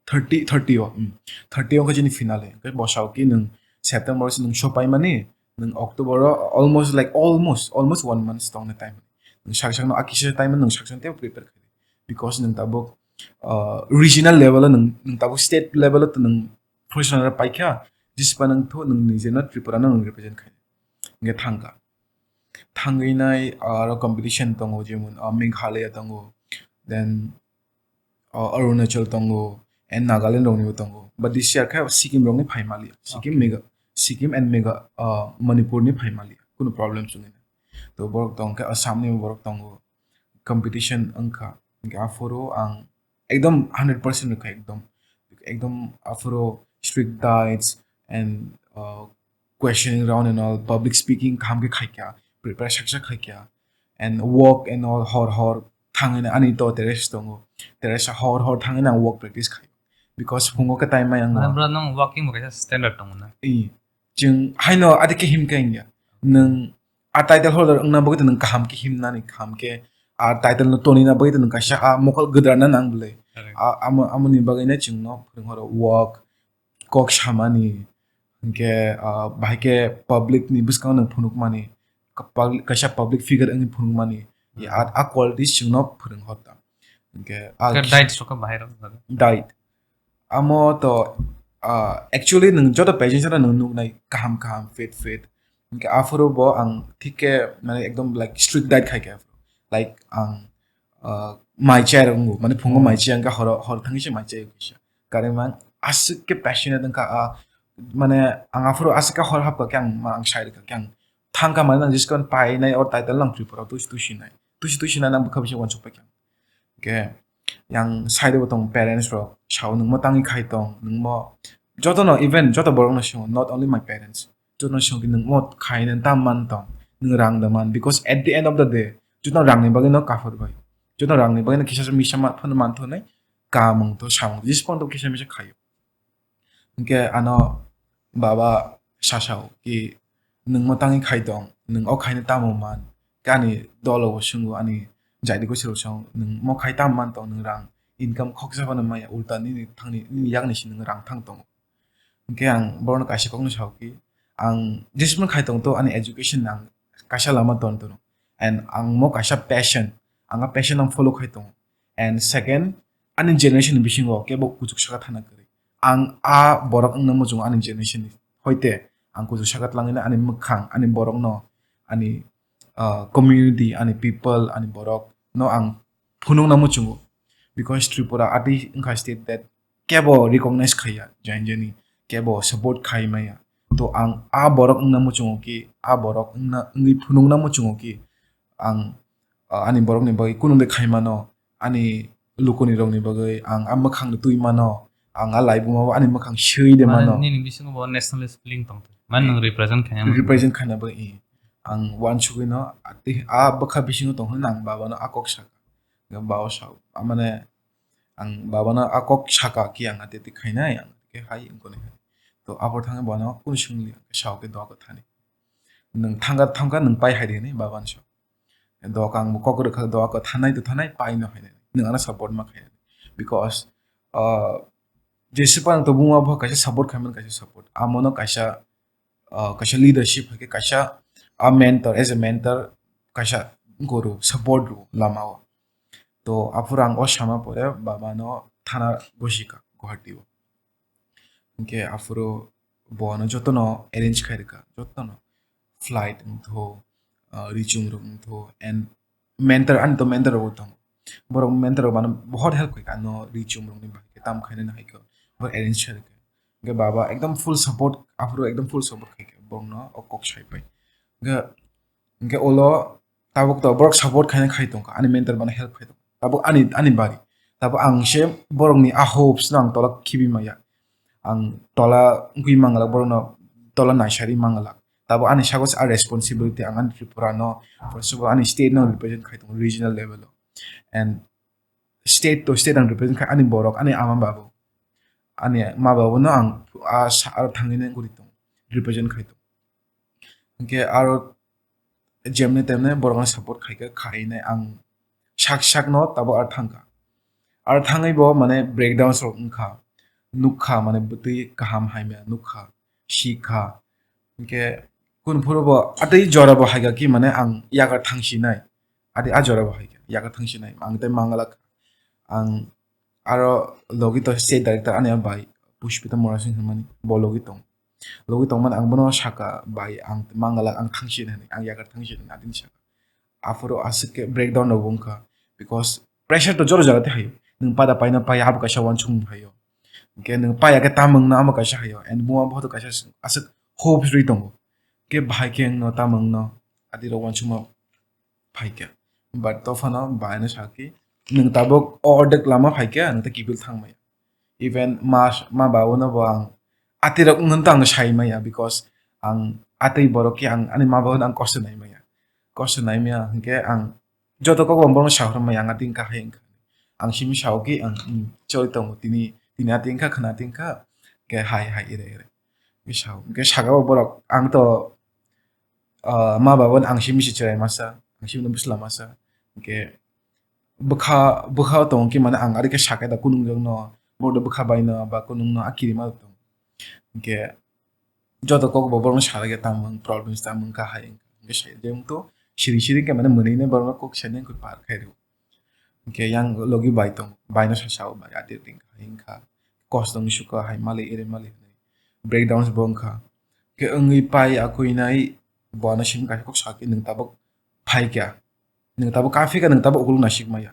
thirty, thirty o, um, thirty o wngkha chini finale. Hwnkhe bo sao ki nwng September se nwng show paimani, nwng October o almost, like, almost, almost one month tongna time. Nwng sak sakno a kisa time nwng sak sak tei prepare khai. Because nwng tabuk, uh, regional level o nwng, nwng tabuk state level o nwng first runner paikha, jispa nwng tho nwng nijeno Tripura no nwng represent khai. Hwnkhe thangkha. Thangwi nai aro competition tongo, jemon, uh, Meghalaya tongo, then, uh, Arunachal tongo, and Nagaland roknibo tongo. But this year khe Sikkim rokni phaimali. Sikkim, okay. Mega-, Sikkim and Mega-, uh, Manipur ni phaimali. Kunu problem chwngwi nai. To borok tongkhe Assam ni borok tongo. Competition wngkha. Hwnkhe aphuru ang ekdom hundred percent rwkha ekdom. Ekdom aphuru strict diets and, uh, questioning round and all, public speaking kaham khe khaikha, prepare saksa khaikha, and walk and all, hor hor thangwi ani to terrace tongo, terrace hor hor thangwi ang walk practice khai, because phungo khe time maya. Mane wngma bro, nwng walking bo kaisa standard tongo na? I, chwng haino adi khe himkha wngya. Nwng a title holder wngna bagwi nwng kaham khe himnani, kaham khe a title no tonina bagwi nwng kaisa a mokol gwdra na nang bwle. Correct. A, amo, amoni bagwi no chwngno phwrwng horo walk, kok samani, hwnkhe, ah, bahai khe public ni bwskango nwng phunukmani, ka-, public, kaisa public figure wngwi phunukmani, ya, a, a qualities chwngno phwrwng hor ta. Hwnkhe, ah, Khe diet sokha bahai rok jaga. Diet. Amo to, ah, actually nwng joto pageant no nwng nuknai kaham kaham, fit fit. Hwnkhe aphuru bo ang thik khe, mane, ekdom, like, strict diet khai khe aphuru. Like, ang, ah, mai chaya rok wngo, mane phungo mai chaya, hwnkhe horo, hor thangwi se mai chaya kaisa. Karwi mang aswk khe passionate wngkha, ah, mane ang aphuru aswk khe hor hapkha khe ang, ma, ang sai rwkha khe ang thangkha, mane nang jiskan painai o title nang Tripura tusi tusi nai. Tusi tusi nai nang bwkha bising uansuk paikha. Hwnkhe yang side o tong parents rok sao, "Nwngmo tangwi khai tong, nwngmo," jotono, even joto borokno swngo, not only my parents. Jotono swngo ki, "Nwngmo khaina tam man tong, nwng rang da man," because at the end of the day, jotono rangni bagwi no kaphar bai. Jotono rangni bagwi no kisa misa ma phano man thonai, kamung to samung jis phano kisa misa khaio. Hwnkhe ano baba sasao ki, "Nwngmo tangwi khai tong, nwng o khaina tamo man?" Khe ani dolo bo swngo, ani jaidi gosirok swngo, "Nwngmo khai tam man tong, nwng rang income khoksa phano maya, ulta nini thangni, nini yakni si nwng rang thang tongo." Hwnkhe ang borokno kaisa kokno sao ki, ang jesmano khai tong to, ani education ang kaisa lama ton tono. And ang mo kaisa passion, ang a passion ang follow khai tongo. And second, ani generation ni bisingo kebo kuchuk saka thana kwrwi. ang a borok wngna muchungo ani generation ni. Hoite ang kuchuk saka tlangwi ani mwkhang, ani borok no, ani, ah, community, ani people, ani borok no ang phunukna muchungo. Because Tripura atwi wngkha state that kebo recognize khaiya, jaini jaini kebo support khai maya. To ang a borok wngna muchungo ki, a borok wngna, wngwi phunukna muchungo ki, ang, ah, ani borokni bagwi kunung de khai mano, ani lukunirokni bagwi ang a mwkhangno twi mano, ang a laibuma bo ani mwkhang swi de Mane mano. Nini bisingo bo nationalist feeling tong. Mane nwng represent khaina muchungo. Represent khaina bagwi, i. Ang uansugwi no, a tei a bwkha bisingo tong hwnwi ang baba no a kok saka. Baba o sa, a mane ang baba no a kok saka ki ang ate tei khainai, ang ke hai wngkoni hai. To abo thangwi bono kunu swngli ang ke sao ke doa ko thani. Nwng thangkha, thangkha, nwng pai hai di hinwi baba no sa. Doa kang bo kok rwkha, doa ko thanai to thanai, pai no hai nai. Nwng ano support ma khai nai. Because, uh, jesi pa to buma bo kaisa support khai man, kaisa support. Amo no kaisa, uh, kaisa leadership hai ke kaisa a mentor, as a mentor, kaisa guru support ru lama o. To aphuru ang o sama pore baba no thana gosika Guwahati o. Hwnkhe aphuru bo ano jotono arrange khai rwkha, jotono flight wngtho, ah, richum rok wngtho, and mentor, ani to mentor rok tongo. Borok mentor rok mano bohot help khaikha ano richum rokni bahai khe tam khainani hai khe bo arrange khai rwkha. Hwnkhe baba ekdom full support, aphuru ekdom full support khaikha borokno o kok sai pai. Hwnkhe, hwnkhe ulo tabuk to borok support khaina khai tongkha, ani mentor bana help khai tongkha. Tabuk ani, ani bari. Tabuk ang se borokni a hopes no ang tola khibi maya. Ang tola wngwi manglak, borokno tola naisari manglak. Tabuk ani sago se a responsibility, ang ani Tripura no, first of all, ani state no represent khai tongo regional level o. And state to state ang represent khai ani borok, ani ama babu, ani ma babu no ang a sa-, aro thangwi nai guri tongo, represent khai tongo. Hwnkhe aro jemne temne borok no support khaikha, khainai ang sak sak no tabuk ar thangkha. Ar thangwi bo mane breakdowns rok wngkha, nukha mane bwtwi kaham hamya nukha, sikha. Hwnkhe kunphuru bo atwi jora bo haikha ki mane ang yakar thangsinai, atwi a jora bo haikha yakar thangsinai ang tei mangalak ang aro logi to state director ani bai Puspita Morasing hinmani bo logi tong. Logi tongmani ang bono saka, "Bai, ang mangalak, ang thangsin," hinwi, ang yakar thangsin hinwi atini saka. Aphuru aswk khe breakdown rok wngkha, because pressure to jora jora tei hayo. Nwng pada paina paiya, abo kaisa uansukmung hayo. Hwnkhe nwng paiya khe tamung no amo kaisa hayo, and buma bo kaisa aswk hopes rwi tongo. Khe bahai khe wngno tamung no adi rok uansukma phaikha. But tophano baino sakhe, "Nwng tabuk o ordek lama phaikha, nwng tei kiphil thangmaya." Even ma, ma babuno bo ang atirok wngno to ang sai maya, because ang atwi borok khe ang ani ma babuno ang kosto nai maya. Kosto nai maya hwnkhe ang joto kok bo ang borokno sahor maya, ang atwi wngkha hai wngkha. Ang simi sao khe ang, hmm, choli tongo tini, tini atwi wngkha, khwna atwi wngkha, khe hai hai ere ere. Khe sao, khe saka o borok ang to ah, ma baban ang simi se cherai masa, ang simi no bwsla masa. Hwnkhe bwkha, bwkha tong khe mane ang ari khe sakhe da kunung jokno, borok do bwkha baino ba kunung no a kirima tong. Hwnkhe joto kok bo borok no sara khe tamung problems tamung kha hai hwnkhe sai jemto siri siri khe mane mwnwi ne borok no kok sai ne wngkhe par khai rw. Hwnkhe yang logi bai tong, baino sa sao bai ati ring kha hing kha. Kos tong suka hai mali ere mali hwnwi. Breakdowns bo wngkha. Khe wngwi pai akui nai bo ano simi kaisa kok sakhe nwng tabuk phaikha. Nwng tabuk kaphikha, nwng tabuk ukuluk naisik maya.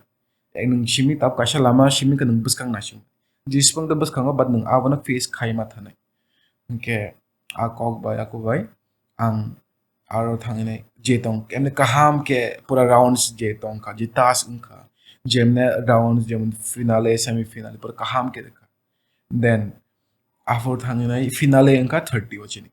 Ek nwng simi tabuk kaisa lama simi khe nwng bwskang naisik. Jisbang tei bwskango but nwng abono face khai ma thanai. Hwnkhe a kok bai aku bai ang aro thangwi nai je tong, emni kaham khe pura rounds je tong kha, je task wngkha, jemne rounds, jemon finale, semi finale, pura kaham khe rwkha. Then aphuru thangwi nai finale wngkha thirty o chini.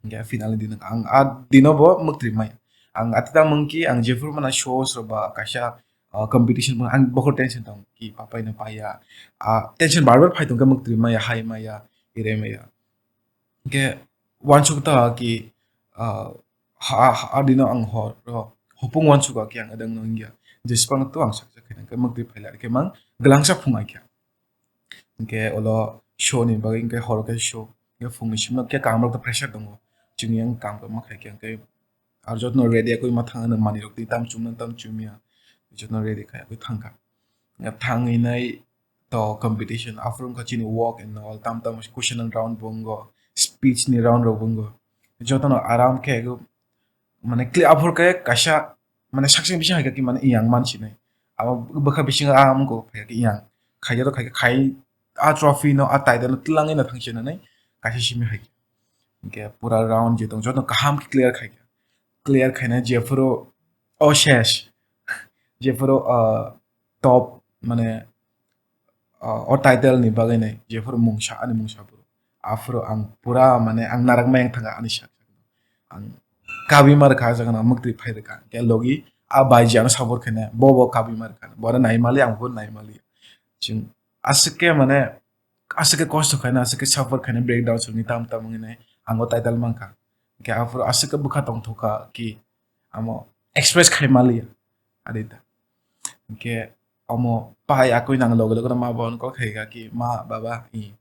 Hwnkhe finale din ang a dino bo mwktwi maya. Ang atita mungki ang jephuru mana shows rok ba kaisa, ah, competition bo ang bokhor tension tong ki papai no paya. Ah, tension bar bar phai tong khe mwktwi maya, hai maya, ire maya. Hwnkhe uansuk ta ki, ah, ha, ha, adino ang hor, ro, hopung uansuk ki ang adang no wngya. Jespang to ang saksa khe nang khe mwktwi phaila khe mang glangsa phung ai khe. Hwnkhe ulo show ni bagwi hwnkhe horo khe show. Hwnkhe phungni simi khe kaam rok to pressure tongo. Chwng yang kaam rok ma khai khe hwnkhe aro jotono ready khe ma thang ano manwi rok twi tam chumnang tam chumya. Jotono ready khai khe thang kha. Hwnkhe thangwi nai to competition, aphuru wngkha chini walk and all, tam tam question and round bo wngo, speech ni round rok bo wngo. Jotono aram khe ego, mane clear, aphuru khe kaisa, mane saksa bising hai khe mane yang man sinai. Abo bwkha bisingo a wngkha phai khe yang. Khaikhe to khaikhe khai a trophy no, a title no twlangwi no thang sinai, kaisa simi hai khe. Hwnkhe pura round je tong joto kaham khe clear khai khe. Clear khaina jephuru o ses, jephuru, ah, top, mane, ah, o title ni bagwi nai jephuru mungsa, ani mungsa phuru. Aphuru ang pura, mane, ang narak mayang thanga ani sak. Ang kabi mar kha, jaga na mukti phai rwkha. Khe logi a bai je ano support khaina, bo bo kabi mar kha. Bo nai mali, ang bo nai mali. Chwng aswk khe, mane, aswk khe kosto khaina, aswk khe suffer khaina, breakdown songni tam tam wngwi nai ang o title mankha. Hwnkhe aphuru aswk khe bwkha tongthokha ki amo express khai maliya. Ari da. Hwnkhe omo pai akui nang loge loge ma bo call khaika ki, "Ma, baba, i,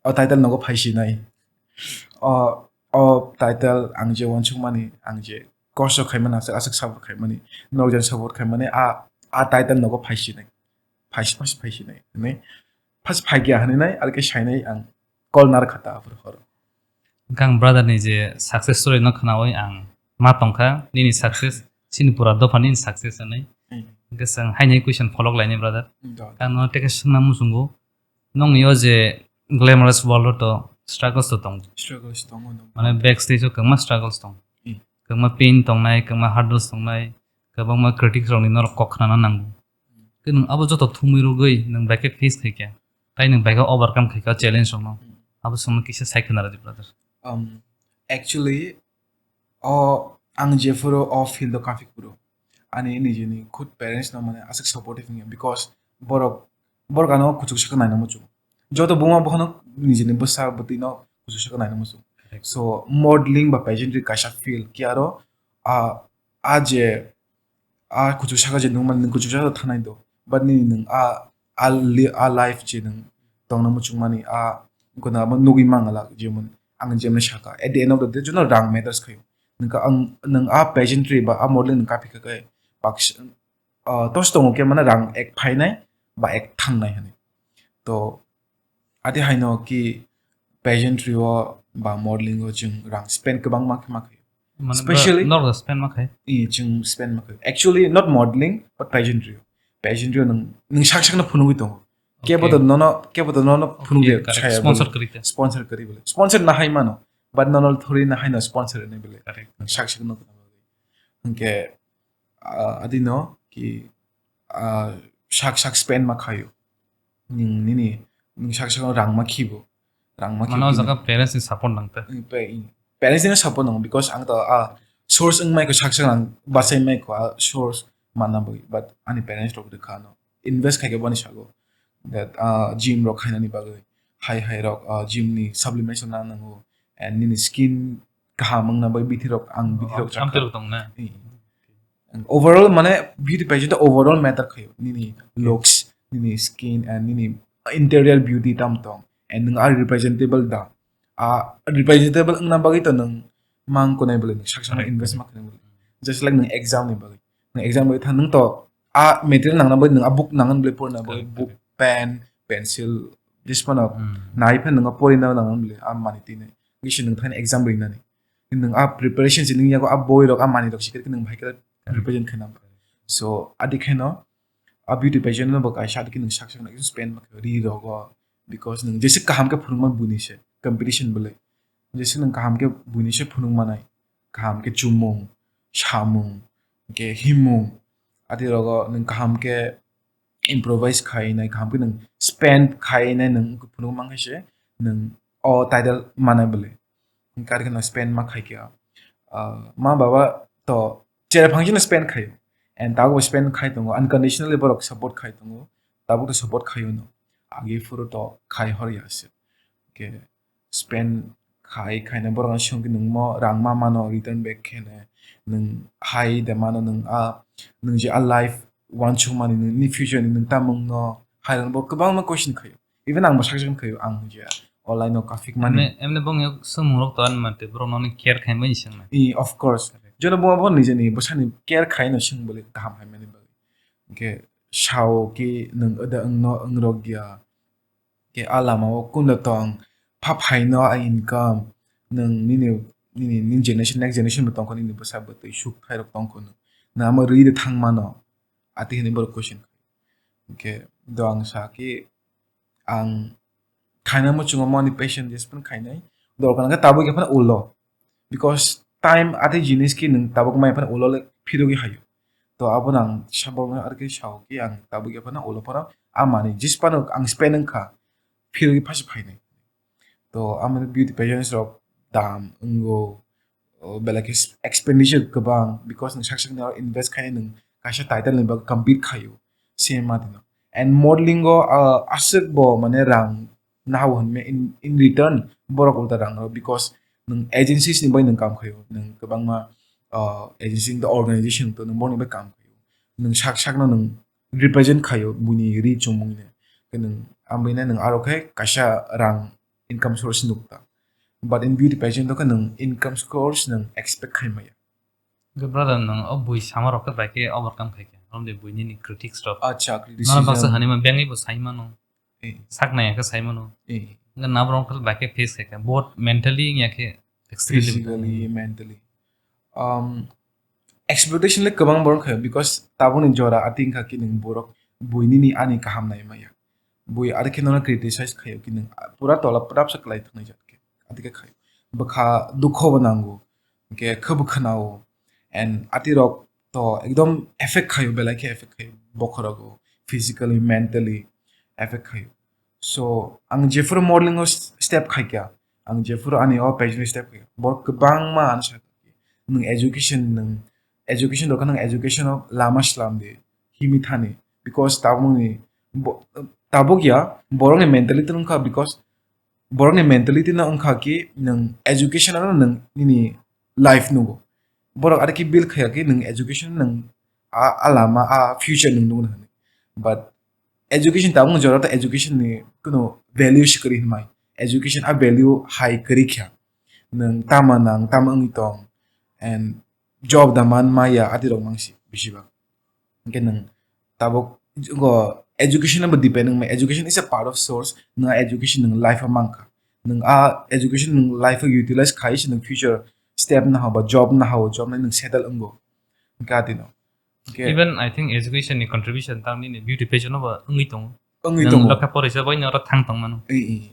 o title nogo phaisinai. O, o title ang je uansukmani, ang je kosto khaimani, aswk, aswk suffer khaimani, nok jan support khaimani, a, a title nogo phaisinai." Phais-, phais-, phaisinai. Hwnwi phas phaikya hwnwi nai, ar khe sainai ang call nar khata aphuru horo. Hwnkhe ang brother ni je success story no khnaui ang ma tongkha, nini success, chini pura dopha nini success hwnwi. Hmm. Hwnkhe chwng haini question pholok laini brother. Hmm, do. Ang no teke swngna muchungo, nongni o je glamorous world o to struggles to tong. Struggles tongo, no. Mane backstage o kwbangma struggles tong. Hmm. Kwbangma pain tongnai, kwbangma hurdles tongnai, kwbangma critics rokni norok kok khnana nango. Khe nwng abo joto thumwi rwgwi nwng bai khe face khai kha, tai nwng bai khe overcome khai kha challenge rokno. Hmm. Abo swngno kisa sai khna rwdi, brother. Um, actually, o ang jephuru o field o kaphik phuru, ani nijini khud parents no mane aswk supportive wngya, because borok, borok ano kuchuk sakha naina muchungo. Joto buma bokhano nijini bwsa bwtwi no kuchuk sakha naina muchungo. Correct. So, modeling ba pageantry kaisa field, khe aro, ah, a je, a kuchuk saka je nung mani, nung kuchuk saka thanai do, but nini nung a, a li-, a life je nung tongna muchung mani, a guna abo nugui mangala, jemon ang jemon saka, at the end of the day, jono rang matters khayo. Nung ka ang, nung a pageantry ba a modeling nung kaphikha khe, baksa, ah, tos tongo khe mane rang ek phainai ba ek thangnai hwnwi. To, adi haino ki pageantry o ba modeling o chwng rang spend kwbangma khe ma khayo. Mane specially bra-, norok spend ma khai? I, chwng spend ma khayo. Actually, not modeling, but pageantry o. Pageantry o nwng, nwng sak sakno phunugwi tongo. Kebo to nono, kebo to nono phunugwi saya bole. Okay, correct. Sponsor kwrwi kha. Sponsor kwrwi bole. Sponsor na hai mano. But nono thori na haino sponsor ni bole. Correct. Nwng sak sakno. Hwnkhe, ah, adino ki, ah, sak sak spend ma khayo. Nwng nini, nwng sak sak rang ma khibo. Rang ma khibo. Mano jaga parents ni support nang te. Parents ni support nang, because ang to, ah, source wng mai kho sak sak rang bachai mai kho, ah, source manna bagwi. But ani parents rok rwkha no. Invest khai khe boni sago. That, ah, gym rok khainani bagwi. Hai hai rok, ah, gym ni supplements rok nang nango. And nini skin kaham wngna bai bithi rok, ang bithi rok chakha. Samti rok tong na? Overall mane beauty pageant overall matter khayo. Nini looks, nini skin and nini interior beauty tam tong. And nwng a representable da. A representable wngna bagwi to nwng mang kunai bole, nwng sak sakno invest ma khainai bole. Just like nwng exam ni bagwi. Nwng exam bagwi thang nwng to a material nangna bagwi nwng a book nangan bole porna bagwi. Correct, book, correct. Pen, pencil, this phano nai phan nwng a porina nangan bole a mani tini. Gisi nwng thani exam rinani. Nwng a preparation si nwng yago a boi rok a mani rok sikir nwng bhai khe represent khaina. So, adi khaino a beauty pageant no bo kaisa adi khe nwng sak sak no spend ma khe ri rogo, because nwng jese kaham khe phunukma buini se competition bole. Jese nwng kaham khe buini se phunuk manai, kaham khe chumung, samung, khe himung, adi rogo nwng kaham khe improvise khainai, kaham khe nwng spend khainai, nwng phunuk mankha se nwng o title manai bole. Hwnkhe ari kheno spend ma khai khe, ah, ma baba to chera phang chino spend khaio, and tabuk bo spend khai tongo, unconditionally borok support khai tongo, tabuk to support khaio no, agi phuru to khai hor ya se. Hwnkhe spend khai khaina borok no swngwi nwng mo rang ma mano return back khene, nwng hai de mano, nwng a, nwng je a life uansukmani, nwng ni future ni nwng tamung no hai rok bo kwbangma question khaio. Even ang bo sak sak khaio, ang je online o kaphik mani. Emne, emne bong yok swngmung rok to ani mate borok no care khai mani swng nai. I, of course. Correct. Jono bo bo nijeni bwsani care khai no swng bole kaham hai mani bagwi. Hwnkhe sao ki nwng oda wng no wng rok ya, Ke a lama o kunda tong, pha phaino a income, nwng nini, nini, nini generation, next generation bo tongkho, nini bwsa bwtwi suk thairok tongkho, nwng, nwng amo rwi de thangmano, ati hinwi borok question khai. Hwnkhe do ang sa ki, ang khaina muchungo mani patient jespan khainai, dorkar hwnkhe tabuk ya phano ulo. Because time ati jinis ki nwng tabuk mai phano ulo le phirogwi hayo. To abono ang sabok ar khe sao ki ang tabuk ya phano ulo phano a mani jis phano ang spend wngkha phirogwi phasa phainai. To amoni beauty pageants rok dam wngo, o belai khe expenditure kwbang because nwng sak sakni aro invest khai nwng kaisa title ni bagwi compete khaio same ma dino. And modeling o, ah, aswk bo mane rang nahao hwnme in, in return borok ulta rang rw because nwng agencies ni bai nwng kam khaio, nwng kwbangma, ah, agency to organization to nwng borokni bai kam khaio, nwng sak sakno nwng represent khaio buini ri chumungni, nwng ambaina nwng aro khe kaisa rang income source nukta. But in beauty pageant o khe nwng income source nwng expect khai maya. Hwnkhe brother, nwng o bui sama rok khe bai khe overcome khai khe? Romdi bui nini critics rok. Acha, nono baksa criticism. Hani ma bengwi bo sai mano. Eh. Sak nai khe sai mano. Eh. Hwnkhe nabo rok khe bai khe face khai khe. Both mentally ya khe physically, physically, mentally. Um, expectation le kwbang borok khai because tabukni jora ati wngkha khe nwng borok bui nini ani kaham nai maya. Bui ari khe nono criticize khaio ki nwng pura tola pwrapsa kwlai thwngnai jat khe. Ati khe khaio. Bwkha dukho bo nango. Hwnkhe khe bo khwnao. And ati rok to ekdom effect khaio, belai khe effect khaio. Bokhorogo physically, mentally effect khaio. So, ang jephuru modeling o s-, step khaikha, ang jephuru ani o passion o step khaikha, borok kwbangma ano sakha ki, nwng education, nwng education dokha, nwng education o lama slam di, himi thani. Because tabukni bo-, tabuk ya, borokni mentality wngkha, because borokni mentality no wngkha ki, nwng education ano nwng nini life nugo. Borok ari khe build khaiya ki, nwng education nwng a, a lama, a future nwng nukno hwnwi. But education tabuk jora ta education ni kuno value se kwrwi hwnmai. Education a value hai kwrwi kha. Nwng tama nang, tama wngwi tong, and job da man maya ati rok mangsi bisi bak. Hwnkhe nwng tabuk go education abo depend wngmai. Education is a part of source. Nwng a education nwng life o mankha. Nwng a education nwng life o utilize khai se nwng future step naha ba job naha o job nai nwng settle wngo. Hwnkhe atino. Hwnkhe even I think education ni contribution tang nini beauty pageant no ba wngwi tongo. Wngwi tongo. Lekha porisa bai no oro thang tong mano. Ii, ii.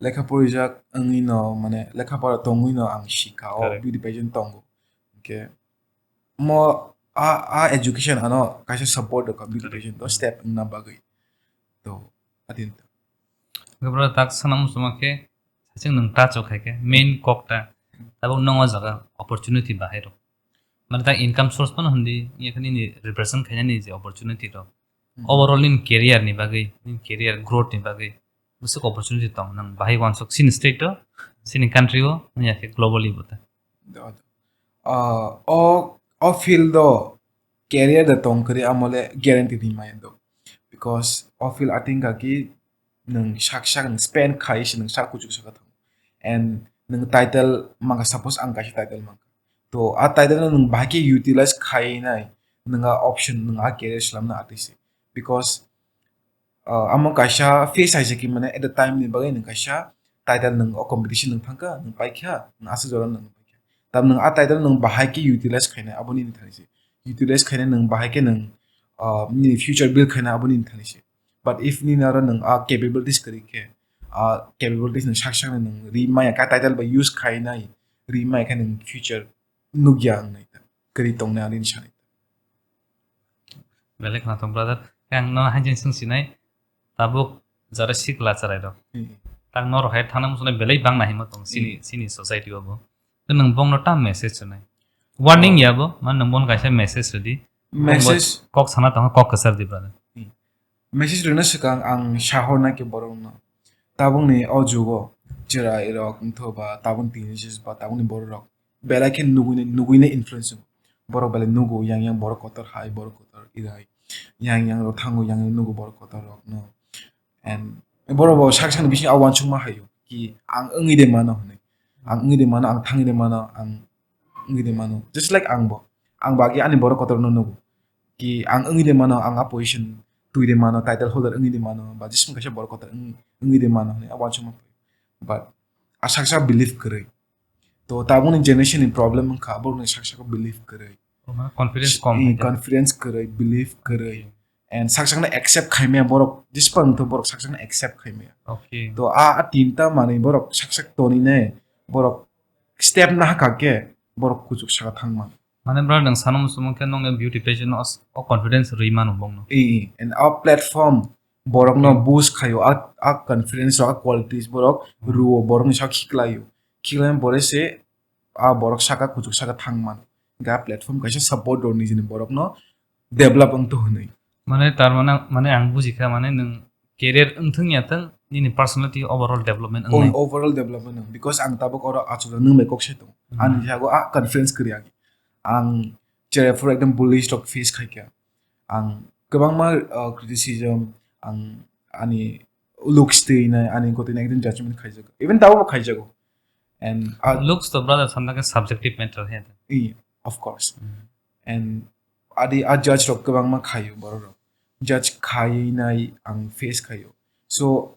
Lekha porijak wngwi no, mane, lekha pora tongwi no ang sikha o. Correct. Beauty pageant tongo. Hwnkhe mo a, a education ano kaisa support rwkha beauty pageant o step wngna bagwi. To, adin to. Hwnkhe bro, tak sana muchungma khe sachwng nwng touch o khai khe main kok ta tabuk nong o jaga opportunity bahai rok. Mane ta income source phano hwndi, wngya khe nini represent khainani je opportunity rok. Hmm. Overall nini career ni bagwi, nini career growth ni bagwi bwswk opportunity tong, nwng bahai uansuk chini state o, chini country o, wngya khe globally bo ta. Do, do. Ah, o, o field o career da tong kwrwi amo le guarantee ri maya do. Because o field ating ka ki nwng sak sak nwng spend khai se nwng sak kuchuk saka thango. And nwng title mangkha, suppose ang kaisa title mangkha. To a title no nwng bahai khe utilize khainai nwng a option, nwng a career slamna atwi se. Because, uh, amo kaisa face hai se ki mane at the time ni bagwi nwng kaisa title nwng o competition nwng thangkha, nwng paikha, nwng aswk jora nwng paikha. Tam nwng a title nwng bahai khe utilize khainai abo nini thani se. Utilize khainai nwng bahai khe nwng, uh, nini future build khainai abo nini thani se. But if nini aro nwng a capabilities kwrwi khe, a capabilities nwng sak sakni nwng ri maya kha title bai use khainai, ri maya khe nwng future nukya wngnai ta, kwrwi tongnai ani sanai ta. Belai khna tong brother, ang no hainjin swng sinai, tabuk jara sikla charai rok. Hmm. Tang norok hai thana muchunai belai bang nahimo tong chini, hmm, chini society o bo. Nwng bongno ta message rwnai. Warning, oh, ya bo, man nwng bono kaisa message rwdi. Message? Kok sana tongo, kok kwchar di brother. Hmm. Message rwna swkang ang sahornai khe borokno. Tabukni o jugo cherai rok wngthoba tabukni teenagers ba tabukni borok rok belai khe nugui, nugui influence wngo. Borok belai nugo yang yang borok kotor hai, borok kotor irai. Yang yang rok thango, yang yang nugo borok kotor rokno. And borok bo sak sakni bising a uansukma haio ki ang wngwi de mano hwnwi. Ang wngwi de mano, ang thangwi de mano, ang wngwi de mano. Just like ang bo. Ang bagwi ani borok kotorno nugo. Ki ang wngwi de mano, ang a position twi de mano, title holder wngwi de mano, ba jisung kaisa borok kotor wng-, wngwi de mano hinwi abo uansukma phaio. But a saksa believe kwrwi. To tabukni generation ni problem wngkha, borokni saksa khe believe kwrwi. Oh, mane confidence kom Eh, hai da? Confidence kwrwi, belief kwrwi. Okay. And saksakno accept khaimaya borok, jispa wngtho borok saksakno accept khaimaya. Okay. To a, a tinta manwi borok saksak tonwi nai, borok step nahaka khe borok kuchuk saka thangma. Mane brother, nwng sana muchungma khe nwng beauty pageant o, o confidence rwi mano bongno. Eh, eh. And a platform borokno Okay. Boost khaio, a, a confidence rok, a qualities borok Hmm. Ruo, borokni sak khiklaio. Khiklai pore se a borok saka kuchuk saka thang mano. Ga platform kaisa support rw nijini borokno develop wngthu hwnwi. Mane tar mane, mane ang bujikha, mane nwng career wngthung ya thung, nini personality overall development Oh, wngnai. Overall development wng, because ang tabuk oro achukjak nwng bai kok se tongo. Hmm. Ani jago a confidence kwrwi agi. Ang cherepore ekdom bullish rok face khaikha. Ang kwbangma, uh, criticism, ang ani looks twi nai, ani gotwi nai ekdom judgment khaijago. Even tabuk bo khaijago. And, uh, Looks to brother samna khe subjective matter he. Iya, of course. Mm. And adi a judge rok kwbangma khaio borok rok. Judge khaiwi nai ang face khaio. So,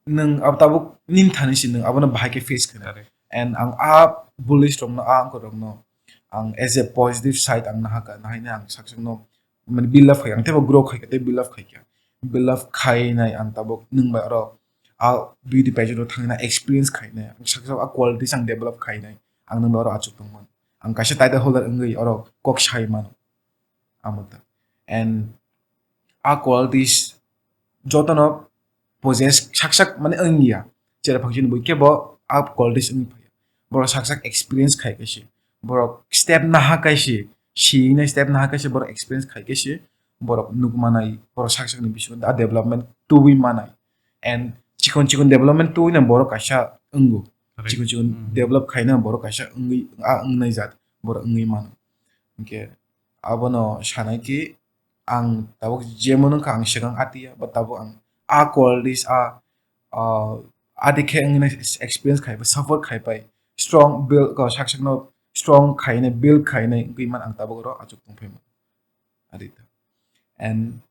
nwng abo tabuk nini thani se nwng abono bahai khe face khaina. Correct. And ang a bullish rokno, a angkor rokno ang as a positive side ang nahaka, nahaina ang saksakno mane build up khai, ang teibo grow khai, tei build up khai kha. Build up khainai ang tabuk nwng bai oro a beauty pageant o thangna experience khainai. Ang saksa a qualities ang develop khainai. Ang nwng bai oro achuk tongmani. Ang kaisa title holder wngwi oro kok sai mano. Amo ta. And a qualities jotono possess sak sak mane wngya. Chera phangchini bui kebo a qualities wngwi phaiya. Borok sak sak experience khai kaise. Borok step naha kaise. Siyene step naha kaise borok experience khai kaise. Borok nukmanai, borok sak sakni bisingo da development tubui manai. And chikon chikon development tubui na borok kaisa wngo. Correct. Chikon chikon Hmm. Develop khaina borok kaisa wngwi, a wngnai jat, borok wngwi mano. Hwnkhe abono sanai ki ang tabuk jemon wngkha ang swkang atiya, but tabuk ang a qualities a, ah, adi khe wngwi experience khai bai, suffer khai bai, strong build, ko sak sakno strong khainai, build khainai wngwi man ang tabuk oro achuk tongphai mano. Adi ta. And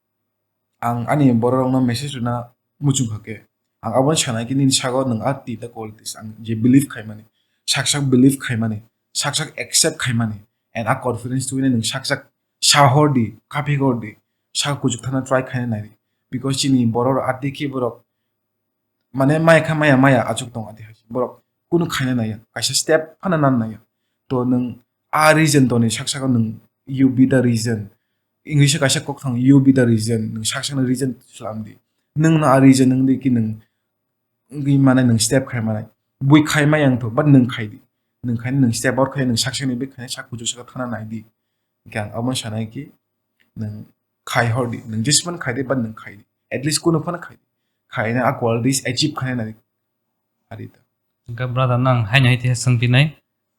ang ani borok rokno message rwna muchung kha khe, ang abono sanai khe nini sago nwng a tinta qualities ang je believe khaimani, sak sak believe khaimani, sak sak accept khaimani, and a confidence tubui nai nwng sak sak sahor di, kaphik hor di, sak kuchuk thana try khaina nai di. Because chini borok rok adi khe borok mane maya kha maya maya achuk tong adi hai borok kunu khaina naiya, kaisa step phano nan naiya. To nwng a reason toni sak saka nwng you be the reason. English o kaisa kok thang you be the reason, nwng sak sakno reason slam di. Nwng no a reason nwng di ki nwng wngwi mane nwng step khai mane. Bui khai maya wngtho, but nwng khai di. Nwng khai nwng step out khai nwng sak sakni bui khai sak kuchuk saka thana nai di. Hwnkhe ang abo sanai ki nwng khai hor di, nwng jesmano khai di, but nwng khai di. At least kunu phano khai di. Khaina a qualities achieve khaina nai. Ari ta. Hwnkhe brother nang haino hai tei swng pinai.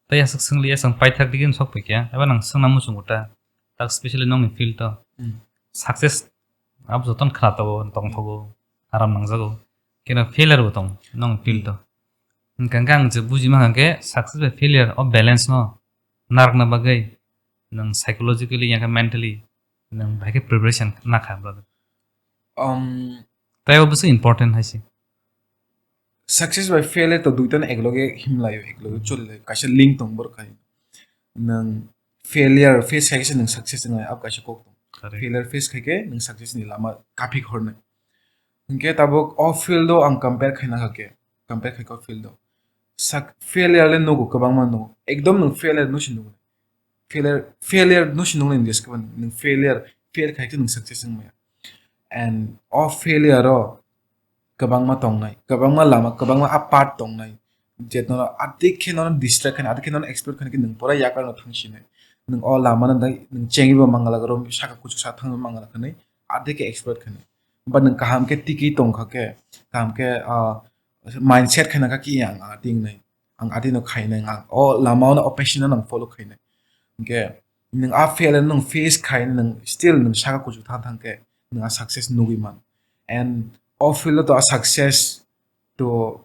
Tei aswk swngli aswng paithak digin sok paikha. Eba nang swngna muchungo ta. Tak specially nongni field o. Hmm. Success abo jotono khna tongo, tongthogo, aram nangjago. Keno failure bo tongo nongni field o. Hmm. Hwnkhe ang je buji mankha khe success bai failure o balance no narwkna bagwi nwng psychologically ya khe mentally nwng bahai khe preparation nakha, brother? Um, tei o bwswk important hai se. Success bai failure to duitano ekloge himlaio, ekloge cholilaio. Kaisa link tong borok hai. Nwng failure face khai khe se nwng success wngnai, abo kaisa kok tong. Correct. Failure face khai khe nwng success ni lama kaphik hornai. Hwnkhe tabuk o field o ang compare khaina kha khe, compare khai khe o field o. Sak-, failure le nugo, kwbangma nugo. Ekdom nwng failure no se nugo. Failure, failure no se nuknai nwng jeske nwng failure, fail khai khe nwng success wng maya. And o failure o kwbangma tongnai, kwbangma lama, kwbangma a path tongnai. Je nono adik khe nono distract khainai, adik khe nono exploit khainai khe nwng pura yakar no thang sinai. Nwng o lama no dai nwng chengwi bo mangala, rom saka kuchuk sa thangwi mangala khanai, adik khe exploit khainai. But nwng kaham khe tiki tong kha khe, kaham khe, ah, mindset khaina kha ki ang, ah, ting nai. Ang atino khainai, ang o lama ono, o passion no ang follow khainai. Hwnkhe nwng a failure nwng face khainai, nwng still nwng saka kuchuk thang thang khe nwng a success nugwi man. And o field o to a success to,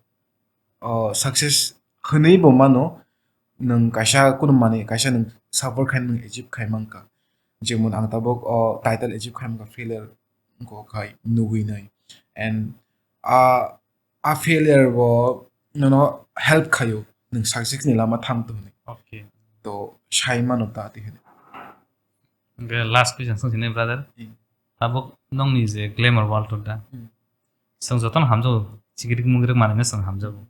uh, success hwnwi bo mano, nwng kaisa kunu manwi kaisa nwng suffer khai nwng achieve khai mankha. Jemon ang tabuk o title achieve khai mankha, failure wngkha khai nugwi nai. And a, a failure bo nono help khaio nwng success ni lama thang to hwnwi. Okay. To sai mano ta tei hwnwi. Hwnkhe last question swng sinai brother. Hmm. Tabuk nongni je glamour world to da. Hmm. Swng jotono hamjago, chigrik mugrik manwino swng hamjago.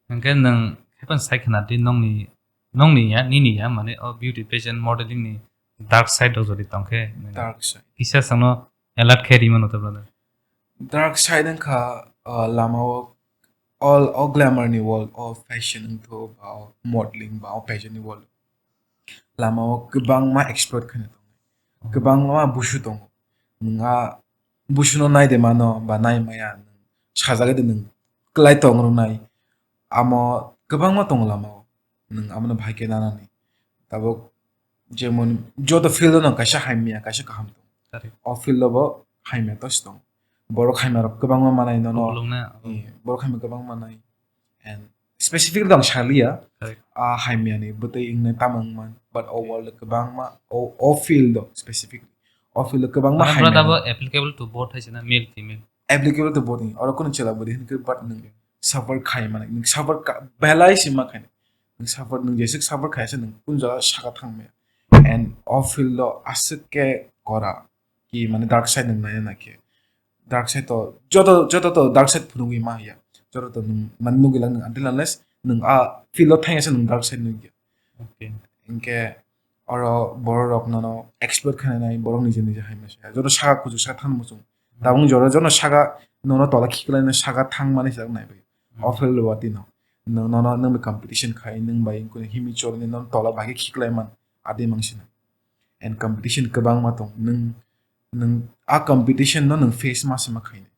Hwnkhe nwng haikhe sai khna di nongni, nongni ya, nini ya, mane o beauty pageant modeling ni dark side rok jodi tongkhe, nwng Dark side. Kisa swngno alert khe rimano to brother. Dark side wngkha, uh, lama o all o glamour ni world, o fashion wngtho ba o modeling ba o pageant ni world. Lama o kwbangma exploit khaina tongo. Kwbangma busu tongo. Nwng a busuno nai de mano ba nai maya, nwng sajagwi de nwng klai tong rwnai. Amo kwbangma tongo lama o. Nwng amono bahai khe nanani. Tabuk jemon joto field o no kaisa hamya, kaisa kaham tongo. Correct. O field o bo hamya tosi tongo. Borok hamya rok kwbangma manai nono. Kuplung na. Eh, borok hamya kwbangma manai. And specifically ang saliya, Correct. A hamya ni bwtwi wngnai tamo wngman, but o world o kwbangma, o, o field o specifically. O field o kwbangma Mane hamya brother no. Bo applicable to both hai se na, male, female. Applicable to both ni. Oro kunu chela bwrwi hwnwi khe, but nwng suffer khai mani, nwng suffer ka-, belai se ma khainai. Nwng suffer, nwng jeswk suffer khai se nwng kun jaga saka thang maya. And o field o aswk khe kora ki mane dark side nwng nai na khe. Dark side to joto, joto to dark side phunugwi ma ya. Joto to nwng mane nugwi lang nwng until unless nwng a field o thangya se nwng dark side nugya. Okay. Hinkhe oro borok rok nono exploit khainai, borok nije nije hai masa. Joto saka kuchuk saka thang muchung. Tabuk jora jono saka nono tola khiklaina saka thang mani saka nai bai. Hmm. O field o tino. Nwng nono nwng bai competition khai, nwng bai kunu himi chorni nono tola bai khiklai man adi mangsina. And competition kwbangma tong. Nwng, nwng a competition no nwng face ma se ma khainai.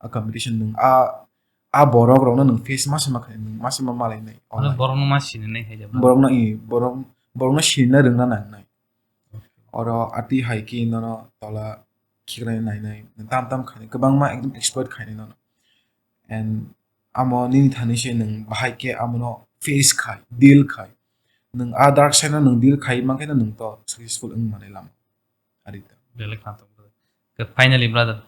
A competition nwng a, a borok rok no nwng face ma se ma khainai, nwng ma se ma malai nai. Mane borok no ma sini nai hai jabra. Borok no i, borok, borok no sini na rwngna nang nai. Oro ati hai ki nono tola khiklai nai nai, tam tam khainai, kwbangma ekdom exploit khainai nono. And amo nini thani se nwng bahai khe amono face khai, deal khai. Nwng a dark side no nwng deal khai mankhe no nwng to successful wng manai lama. Ari ta. Belai kha tong. Ke finally brother,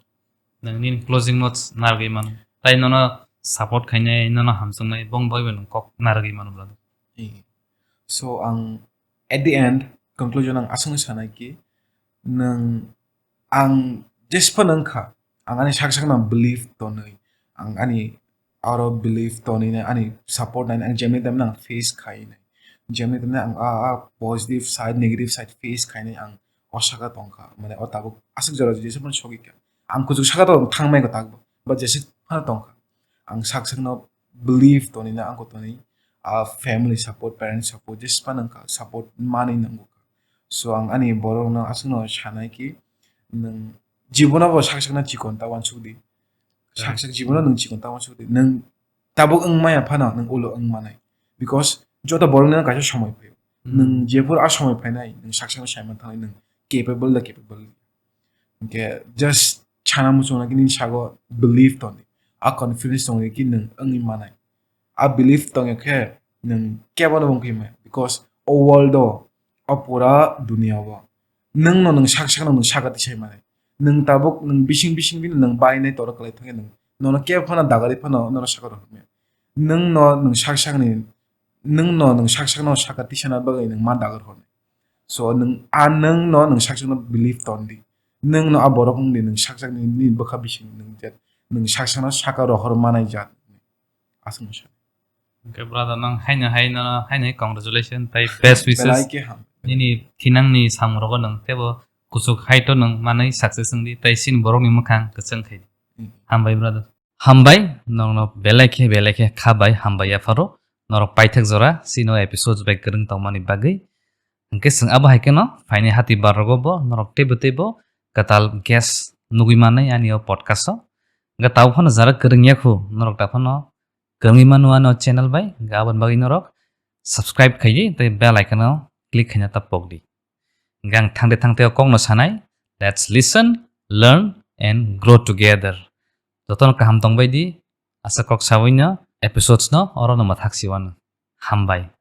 nwng nini closing notes narwgwi mano. Tai nono support khainai, nono hamsuknai, bong bai bai nwng kok narwgwi mano brother. Eh. So ang at the end conclusion ang aswkno sanai ki nwng ang jesphano wngkha, ang ani sak sakno believe tonwi, ang ani aro believe tonwi nai, ani support nai, ang jemni temno ang face khai nai, jemni temno ang a, a positive side, negative side face khai nai, ang o saka tongkha, mane o tabuk aswk jora jesphano sogwi kha, ang kuchuk saka to thang mai kha tabuk, but jesphano tongkha, ang sak sakno believe tonwi nai, ang ko tonwi a family support, parent support, jesphano wngkha support manwi nango kha. So ang ani borok no aswkno sanai ki, nwng jibono bo sak sakno chikon ta uansuk di. Correct. Sak sak jibono nwng chikon ta uansuk di. Nwng tabuk wng maya phano nwng ulo wng manai. Because joto borok ni kaisa somoi phaio. Hmm. Nwng jephuru a somoi phainai, nwng sak sakno sai man thangnai, nwng capable da capable. Hinkhe just sana muchungna ki nini sago believe tongdi. A confidence tongdi ki nwng wngwi manai. A belief tongya khe nwng kebono wngwi maya, because o world o, o pura dunia o nwng no nwng sak sakno nwng saka tisai manai. Nwng tabuk nwng bising bising bini nwng bainai toro kwlai thangya nwng, nono kebo phano dagari phano nono saka rw maya. Nwng no nwng sak sakni, nwng no nwng sak sakno saka tisana bagwi nwng ma dagar hwnwi. So nwng a nwng no nwng sak sakno belief ton di. Nwng no a borok wng di, nwng sak sakni nini bwkha bising nwng jet, nwng sak sakno saka rohor manai jat. Aswk wngsa. Hwnkhe brother, nang haino hai no, haino hai congratulations tai best wishes. Belai khe ham. Nini thinangni samung rogo nwng teibo kuchuk hai to nwng manwi success wng di, tai chini borokni mwkhang kwchwng khai di. Hmm. Hambai brother. Hambai, nokno belai khe, belai khe kha bai, hambai yapharo. Norok paithak jora, chini episodes bai kwrwng tongmani bagwi. Hwnkhe chwng abo hai kheno phaini hati bar rogo bo norok teibo teibo kwtal guest nugwi mannai ani o podcast o. Hwnkhe tabuk phano jara kwrwng ya khu norok ta phano kwrwngwi mano ani o channel bai, hwnkhe aboni bagwi norok subscribe khaiwi tei bell icon o click khaina ta pok di. Hwnkhe ang thangte thangte o kokno sanai, let's listen, learn and grow together. Jotono kaham tongbai di, asa kok sawi no episodes no oro no mathak siwano. Hambai.